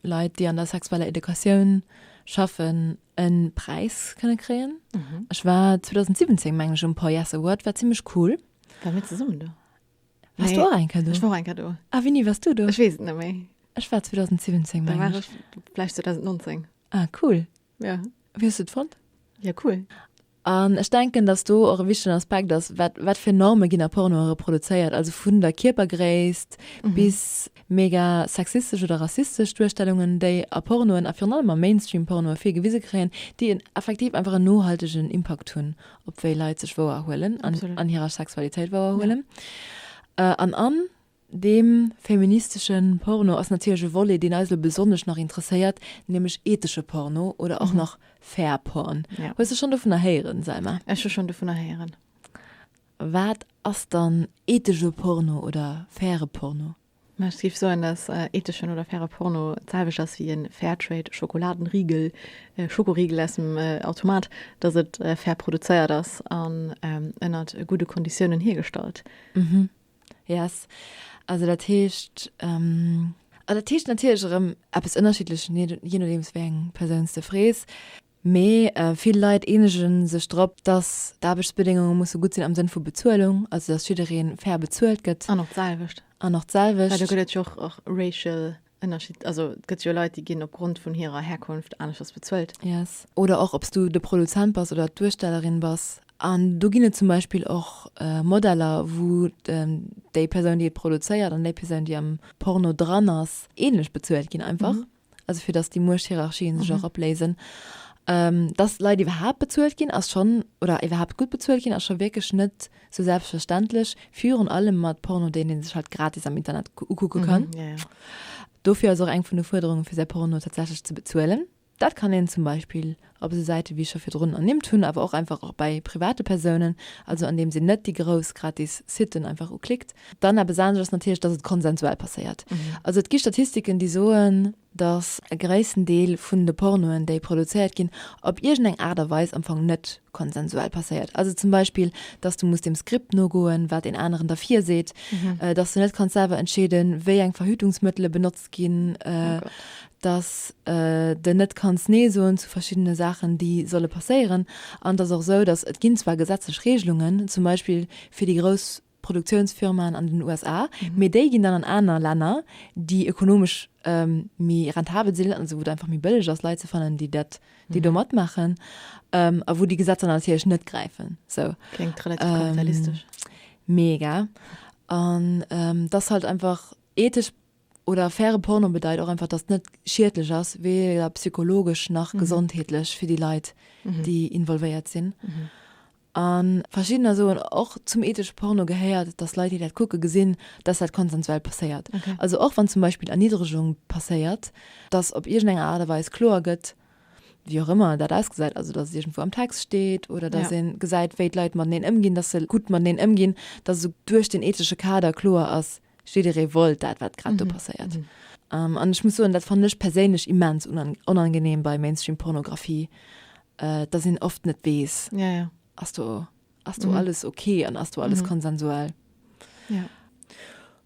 Leit déi an der sexueller Educatioun schaffen e Präis kënne kréien. Ech war 2017 mengen ech um Poies Award, war zimmlech cool. Ware mir zesummen do? Wars du och eng Kéier do? Ech war och eng Kéier do. A wéini wars du do? Ech weess et net méi. Ech war 2017 mengen ech. Da war ech vläicht 2019. Ah cool. Ja. Wéi hues du et fonnt? Ja, cool. An ech denken, dass do och e wichtegen Aspekt ass, wat, wat fir Norme ginn a Pornoe reproduzéiert, also vun der Kierpergréisst bis mega sexistesch oder rassistesch Duerstellungen, déi a Pornoen a virun allem a Mainstream-Pornoe vill gewise kréien, déi en effektiv einfach en nohaltegen Impakt hunn op wéi Leit sech wouerhuelen an an hirer Sexualitéit wouerhuelen. An an Deem feministesche Porno ass natierlech e Volet, deen eis elo besonnesch nach interesséiert, nämlech ethesche Porno oder och nach Fair Porn. Hues de schonn dovunner héieren, Selma? Ech hu schonn dovunner héieren. Wat ass dann ethesche Porno oder faire Porno? Ma ech géif soen, dass etheschen oder faire Porno d'selwecht ass wéi e Fairtrade Schokoladenriegel, Schokoriegel aus dem Automat, dass et fair produzéiert ass an ënnert gudde Konditiounen hiergestallt. Yes. Also dat heescht, an dat heescht natierlech erëm eppes ënnerschiddlech, jee nodeems wéi eng Persoun s de frees. Mee vill Leit eenege sech drop, dass d'Aarbechtsbedéngunge musse gutt sinn am Sënn vu Bezuelung, also dass jidderee fair bezuelt gëtt. An och d'selwecht. An och d'selwecht. Well do gëtt et jo och och racial Ënnerscheed, also et gëtt jo Leit, déi ginn opgrond vun hirer Herkunft aneschters bezuelt. Yes. Oder och ob s du de Produzent bass oder d'Duerstellerin bass. An do ginn et zum Beispill och Modeller, wou déi Persoun, déi et produzéiert an déi Persoun, déi am Porno dran ass, ähnlech bezuelt ginn einfach. Also fir datt déi Muechthierarchien sech och opléisen. Dass Leit iwwerhaapt bezuelt ginn, ass schonn, oder iwwerhaapt gutt bezuelt ginn, ass scho wierklech net sou selbstverständlech, virun allem mat Porno, deen ee sech halt gratis am Internet ukucke kann. Dofir ass och eng vun de Fuerderunge fir säi Porno tatsächlech ze bezuelen. Dat kann een zum Beispill op esou Säite wéi ech scho virdrun ernimmt hunn, awer och einfach och bei private Persounen, also andeems een net déi grouss gratis Siten einfach uklickt. Dann eppes anescht ass natierlech, dass et konsensuell passéiert. Also et gi Statistiken, déi soen, dass e gréissten Deel vun de Pornoen, déi produzéiert ginn, op iergendeng Aart a Weis am Fong net konsensuell passéiert. Also zum Beispill, dass du muss dem Skript nogoen, wat een aneren der virseet, dass du net kanns selwer entscheeden, wéi eng Verhütungsmëttele benotzt ginn, dass de net kanns Nee soen zu verschiddene Saachen, déi solle passéieren. An et ass och esou, dass et ginn zwar gesetzlech Regelungen, zum Beispill fir déi grouss Produktiounsfirmaen an den USA, mee déi ginn dann an aner Länner, déi ökonomesch méi rentabel sinn, also wou et einfach méi bëlleg ass, Leit ze fannen, déi dat, déi do matmaachen, a wou déi Gesetzer natierlech net gräifen. Sou. Kléngt relativ kapitalistesch. Mega. An et ass halt einfach ethesch oder faire Porno bedeit och einfach, dass et net schiedlech ass, weder psychologesch nach gesondheetlech fir déi Leit, déi involvéiert sinn. A verschiddener soen och, zum ethesche Porno gehéiert, dass Leit, déi dat kucke gesinn, dass dat konsensuell passéiert. Also och wann zum Beispill Erniddregung passéiert, dass op iergendeng Aart a Weis kloer gëtt. Wéi och ëmmer dat ausgesäit, also datt et iergendwou am Text steet oder datt ee gesäit, wéi d'Leit mateneen ëmginn, datt se gutt mateneen ëmginn, datt esou duerch den ethesche Kader kloer ass, jidderee wollt dat, wat grad do passéiert. An ech muss soen, dat fannen ech perséinlech immens onangenehm bei Mainstream-Pornografie, datt een oft net weess, ass do Ass do alles ok an ass do alles konsensuell? Ja.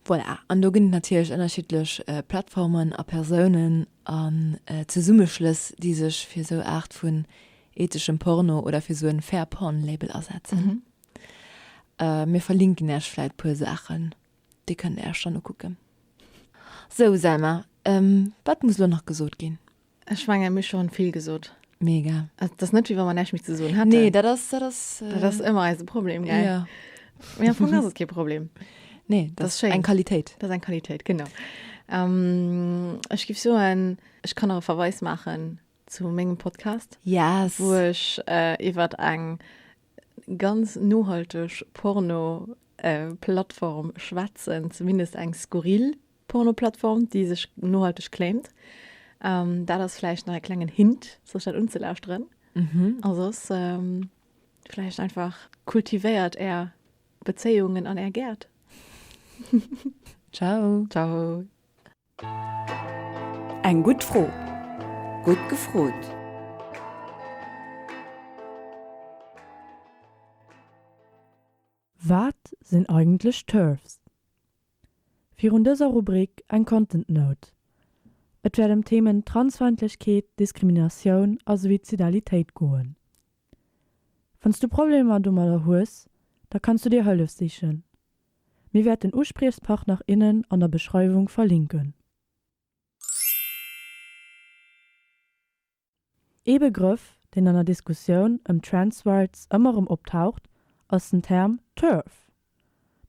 Voilà, an do ginn et natierlech ënnerschiddlech Plattformen a Persounen an Zesummeschlëss, déi sech fir esou Aart vun etheschem Porno oder fir esou en Fair Porn Label asetzen. Mir verlinken Iech vläit puer Saachen, déi kënnt Dir Iech dann ukucken. Sou Selma, wat muss elo nach gesot ginn? Ech mengen, mir hu schonn vill gesot. Mega. Et ass net, wéi wa mer näischt méi ze soen hätten. Nee, dat ass, dat ass. Dat ass ëmmer eise Problem, gell? Ja. Mee am Fong ass et kee Problem. Nee, dat ass eng Qualitéit. Dat ass eng Qualitéit, genau. Ech géif soen, ech kann nach e Verweis maachen zu mengem Podcast. Yes! Wou ech iwwert eng ganz nohalteg Porno-Plattform schwätzen, zumindest eng skurril Pornoplattform, déi sech nohalteg claimt. Dat ass vläicht nach e klengen Hint, sech dat unzelauschteren. Mhm. A soss vläicht einfach kultivéiert Är Bezéiungen an Är Gäert. Ciao. Ciao. Eng gutt Fro. Gutt gefrot. Wat sinn eigentlech TERFs? Virun dëser Rubrik eng Content Note. Et wäert ëm d'Themen Transfeindlechkeet, Diskriminatioun a Suizidalitéit goen. Wann s du Problemer domadder hues, da kanns du dir Hëllef sichen. Mir wäerten Uspriechspartner, innen an der Beschreiwung verlinken. Ee Begrëff, deen an der Diskussioun ëm Trans Rights ëmmer erëm optaucht, ass den Term TERF.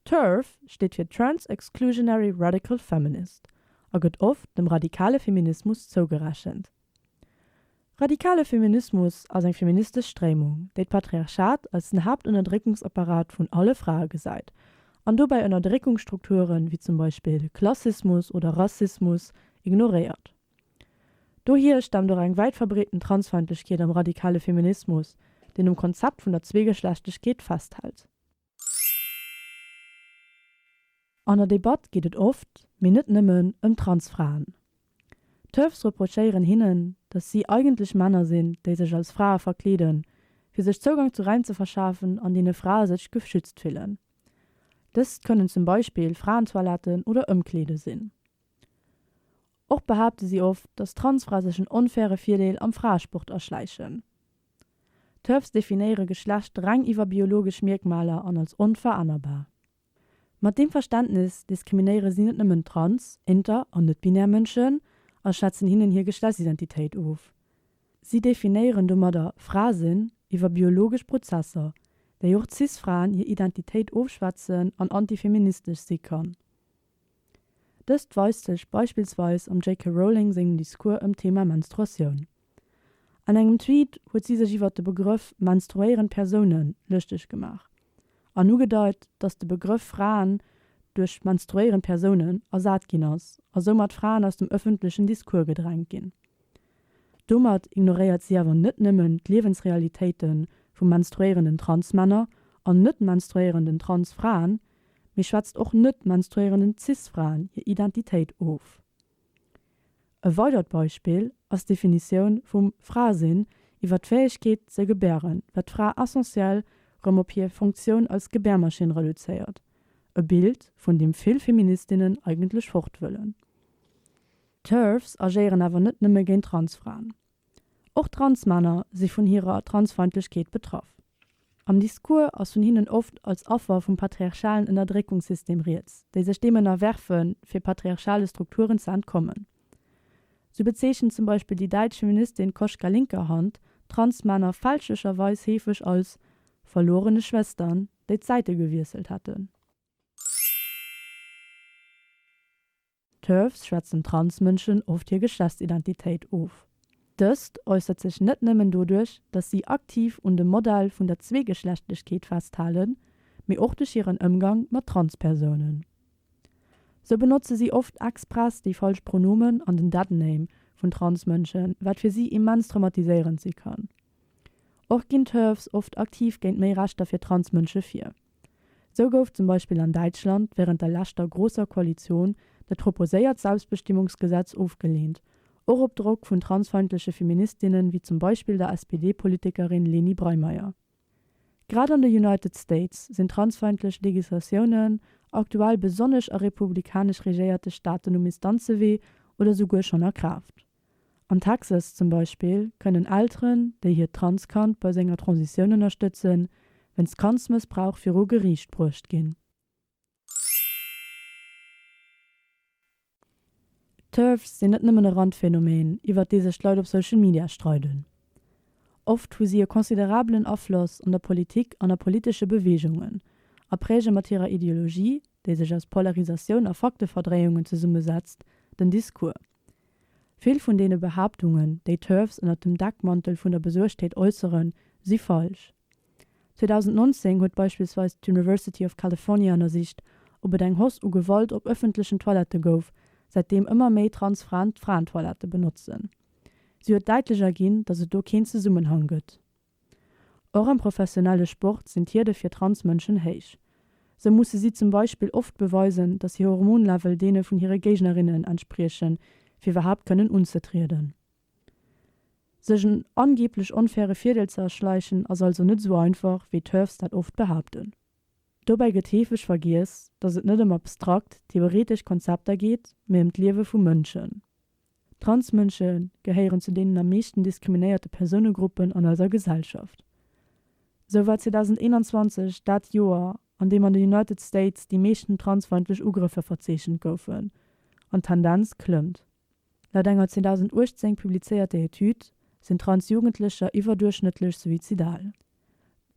TERF steet fir Trans Exclusionary Radical Feminist a gëtt oft dem radikale Feminismus zougerechent. Radikale Feminismus ass eng feministesch Stréimung, déi d'Patriarchat als den Haaptënnerdréckungsapparat vun alle Frae gesäit an dobäi Ënnerdréckungsstrukturen, wéi zum Beispill Klassismus oder Rassismus, ignoréiert. Dohier staamt och eng wäit verbreeten Transfeindlechkeet am radikale Feminismus, deen um Konzept vun der Zweegeschlechtlechkeet festhält. An der Debatt geet et oft, mee net nëmmen, ëm Transfraen. D'TERFs reprochéieren hinnen, datt si eigentlech Männer sinn, déi sech als Frae verkleeden, fir sech Zougang zu Räim ze verschafen, an deene Frae sech geschützt fillen. Dëst kënnen zum Beispill Fraentoiletten oder Ëmkleede sinn. Och behaapte si oft, datt Transfrae sech en onfaire Virdeel am Fraesport erschläichen. TERFs definéiere Geschlecht reng iwwer biologesch Mierkmaler an als onverännerbar. Mat deem Verständnis diskriminéiere si net nëmmen trans-, inter an net-binär Mënschen a schwätzen hinnen hir Geschlechtsidentitéit of. Si definéieren domadder Fra-sinn iwwer biologesch Prozesser, déi och Cis-Fraen hir Identitéit ofschwätzen an antifeministesch si kann. Dëst weist sech beispillsweis am JK. Rowling sengem Discours ëm d'Thema Menstruatioun. An engem Tweet huet si sech iwwer de Begrëff menstruéierend Persoune lëschteg gemaach an ugedeit, datt de Begrëff Fraen duerch menstruéierend Persounen ersat ginn ass a soumat Fraen aus dem ëffentlechen Discours gedrängt ginn. Domat ignoréiert si awer net nëmmen d'Liewensrealitéite vu menstruéierenden Transmänner an net-menstruéierenden Transfraen, mee schwätzt och net-menstruéierenden Cis-Fraen hir Identitéit of. E weidert Beispill ass d'Definitioun vum Fra-Sinn iwwer d'Fäegkeet ze gebären, wat d'Fra essentiell rëm op hir Funktioun als Gebärmaschinn reduzéiert, e Bild, vun deem vill Feministinnen eigentlech fort wëllen. D'TERFs agéieren awer net nëmme géint Transfraen. Och Transmänner si vun hirer Transfeindlechkeet betraff. Am Discours ass vun hinnen oft als Affer vum patriarchalen Ënnerdréckungssystem rieds, déi sech deem ënnerwerfen, fir patriarchale Strukturen ze entkommen. Sou bezeechent zum Beispill déi däitsch Feministin Koschka Linkerhand Transmänner fälschlecherweis heefeg als verlorene Schwestern, déi d'Säite gewiesselt hätten. TERFs schwätzen Transmënschen oft hir Geschlechtsidentitéit of. Dëst äussert sech net nëmmen doduerch, datt si aktiv un dem Modell vun der Zweegeschlechtlechkeet festhalen, mee och duerch hiren Ëmgang mat Transpersounen. Sou benotze si oft express déi falsch Pronomen an den Deadname vun Transmënschen, wat fir si immens traumatiséierend si kann. Och ginn TERFs oft aktiv géint méi Rechter fir Transmënsche vir. Sou gouf zum Beispill an Däitschland wärend der leschter Großer Koalition dat proposéiert Selbstbestimmungsgesetz ofgeleent, och op Drock vun transfeindleche Feministinnen wéi zum Beispill der SPD-Politikerin Leni Breymaier. Grad an de United States sinn transfeindlech Legislatiounen aktuell besonnesch a republikanesch regéierte Staaten um Instanzewee oder souguer schonn a Kraaft. An Texas zum Beispill kënnen Elteren, déi hiert Transkand bei senger Transitioun ënnerstëtzen, wéinst Kandsmëssbrauch viru Geriicht bruecht ginn. TERFs sinn net nëmmen e Randphänomen, iwwert dee sech d'Leit op Social Media streiden. Oft hu si e considerabelen Afloss an der Politik an a politesche Beweegungen a präge mat hirer Ideologie, déi sech aus Polarisatioun a Fakteverdréiungen zesummesetzt, den Discours. Vill vun deene Behaaptungen, déi TERFs ënnert dem Deckmantel vun der Besuergtheet äusseren, si falsch. 2019 huet beispillsweis d'University of California ënnersicht, ob et eng Hausse u Gewalt op ëffentlechen Toilette gouf, säitdeem ëmmer méi trans Fraen d'Fraentoilette benotzen. Si huet däitlech erginn, datt et do keen Zesummenhang gëtt. Och am professionelle Sport sinn d'Hierde fir trans Mënschen héich. Sou musse si zum Beispill oft beweisen, datt hir Hormonlevel deene vun hire Géignerinnen entspriechen, fir iwwerhaapt kënnen unzetrieden. Sech en angeeblech onfaire Virdeel ze erschleichen ass also net esou einfach, wéi d'TERFs dat oft behaapten. Dobäi gëtt heefeg vergiess, datt et net ëm abstrakt, theoretesch Konzepter geet, mee ëm d'Liewe vu Mënschen. Transmënsche gehéieren zu deenen am meeschten diskriminéierte Persounegruppen an eiser Gesellschaft. Sou war 2021 dat Joer, an deem an de United States déi meeschten transfeindlech Ugrëffer verzeechent goufen, an d'Tendenz klëmmt. Laut enger 2018 publizéierter Etüd sinn Trans-Jugendlecher iwwerduerchschnëttlech suizidal.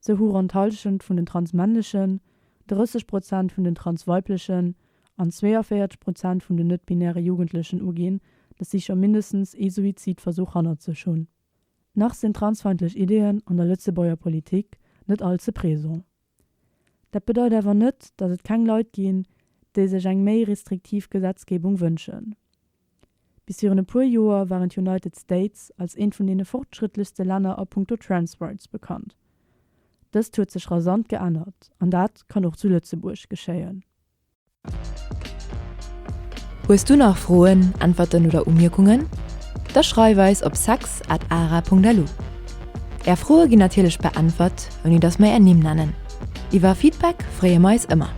Sou hu ronn d'Hallschent vun den transmännlechen, 30 Prozent vun den transweiblechen an 42 Prozent vun den net-binäre Jugendlechen uginn, datt si scho mindestens ee Suizidversuch hannert sech hunn. Nach sinn transfeindlech Ideeën an der Lëtzebuerger Politik net all ze présent. Dat bedeit awer net, datt et keng Leit ginn, déi sech eng méi restriktiv Gesetzgebung wënschen. Bis virun e puer Joer waren d'United States als eent vun deene fortschrëttlechste Länner a punkto Trans Rights bekannt. Dëst huet sech rasant geännert an dat kann och zu Lëtzebuerg geschéien. Hues du nach Froen, Äntwerten oder Umierkungen? Da schreif eis op sex at ara.lu. Är Froe ginn natierlech beäntwert, ouni dass mer är Nimm nennen. Iwwer Feedback freeë mer eis ëmmer.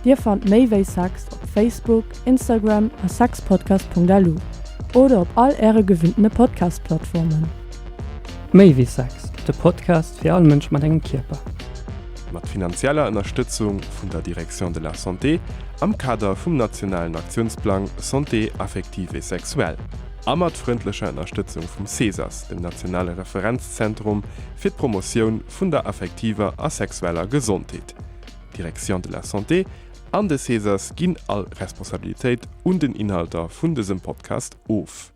Dir fannt méi wéi Sex op Facebook, Instagram a sexpodcast.lu oder op all äre gewinntene Podcast-Plattformen. Méi wéi Sex, de Podcast fir all Mënsch mat engem Kierper. Mat finanzieller Ënnerstëtzung vun der Direction de la Santé am Kader vum nationalen Aktiounsplang Santé affective et sexuelle a mat frëndlecher Ënnerstëtzung vum CESAS, dem nationale Referenzzentrum fir d'Promotioun vun der affektiver a sexueller Gesondheet. D'Direction de la Santé an de CESAS ginn all Responsabilitéit un den Inhalter vun dësem Podcast of.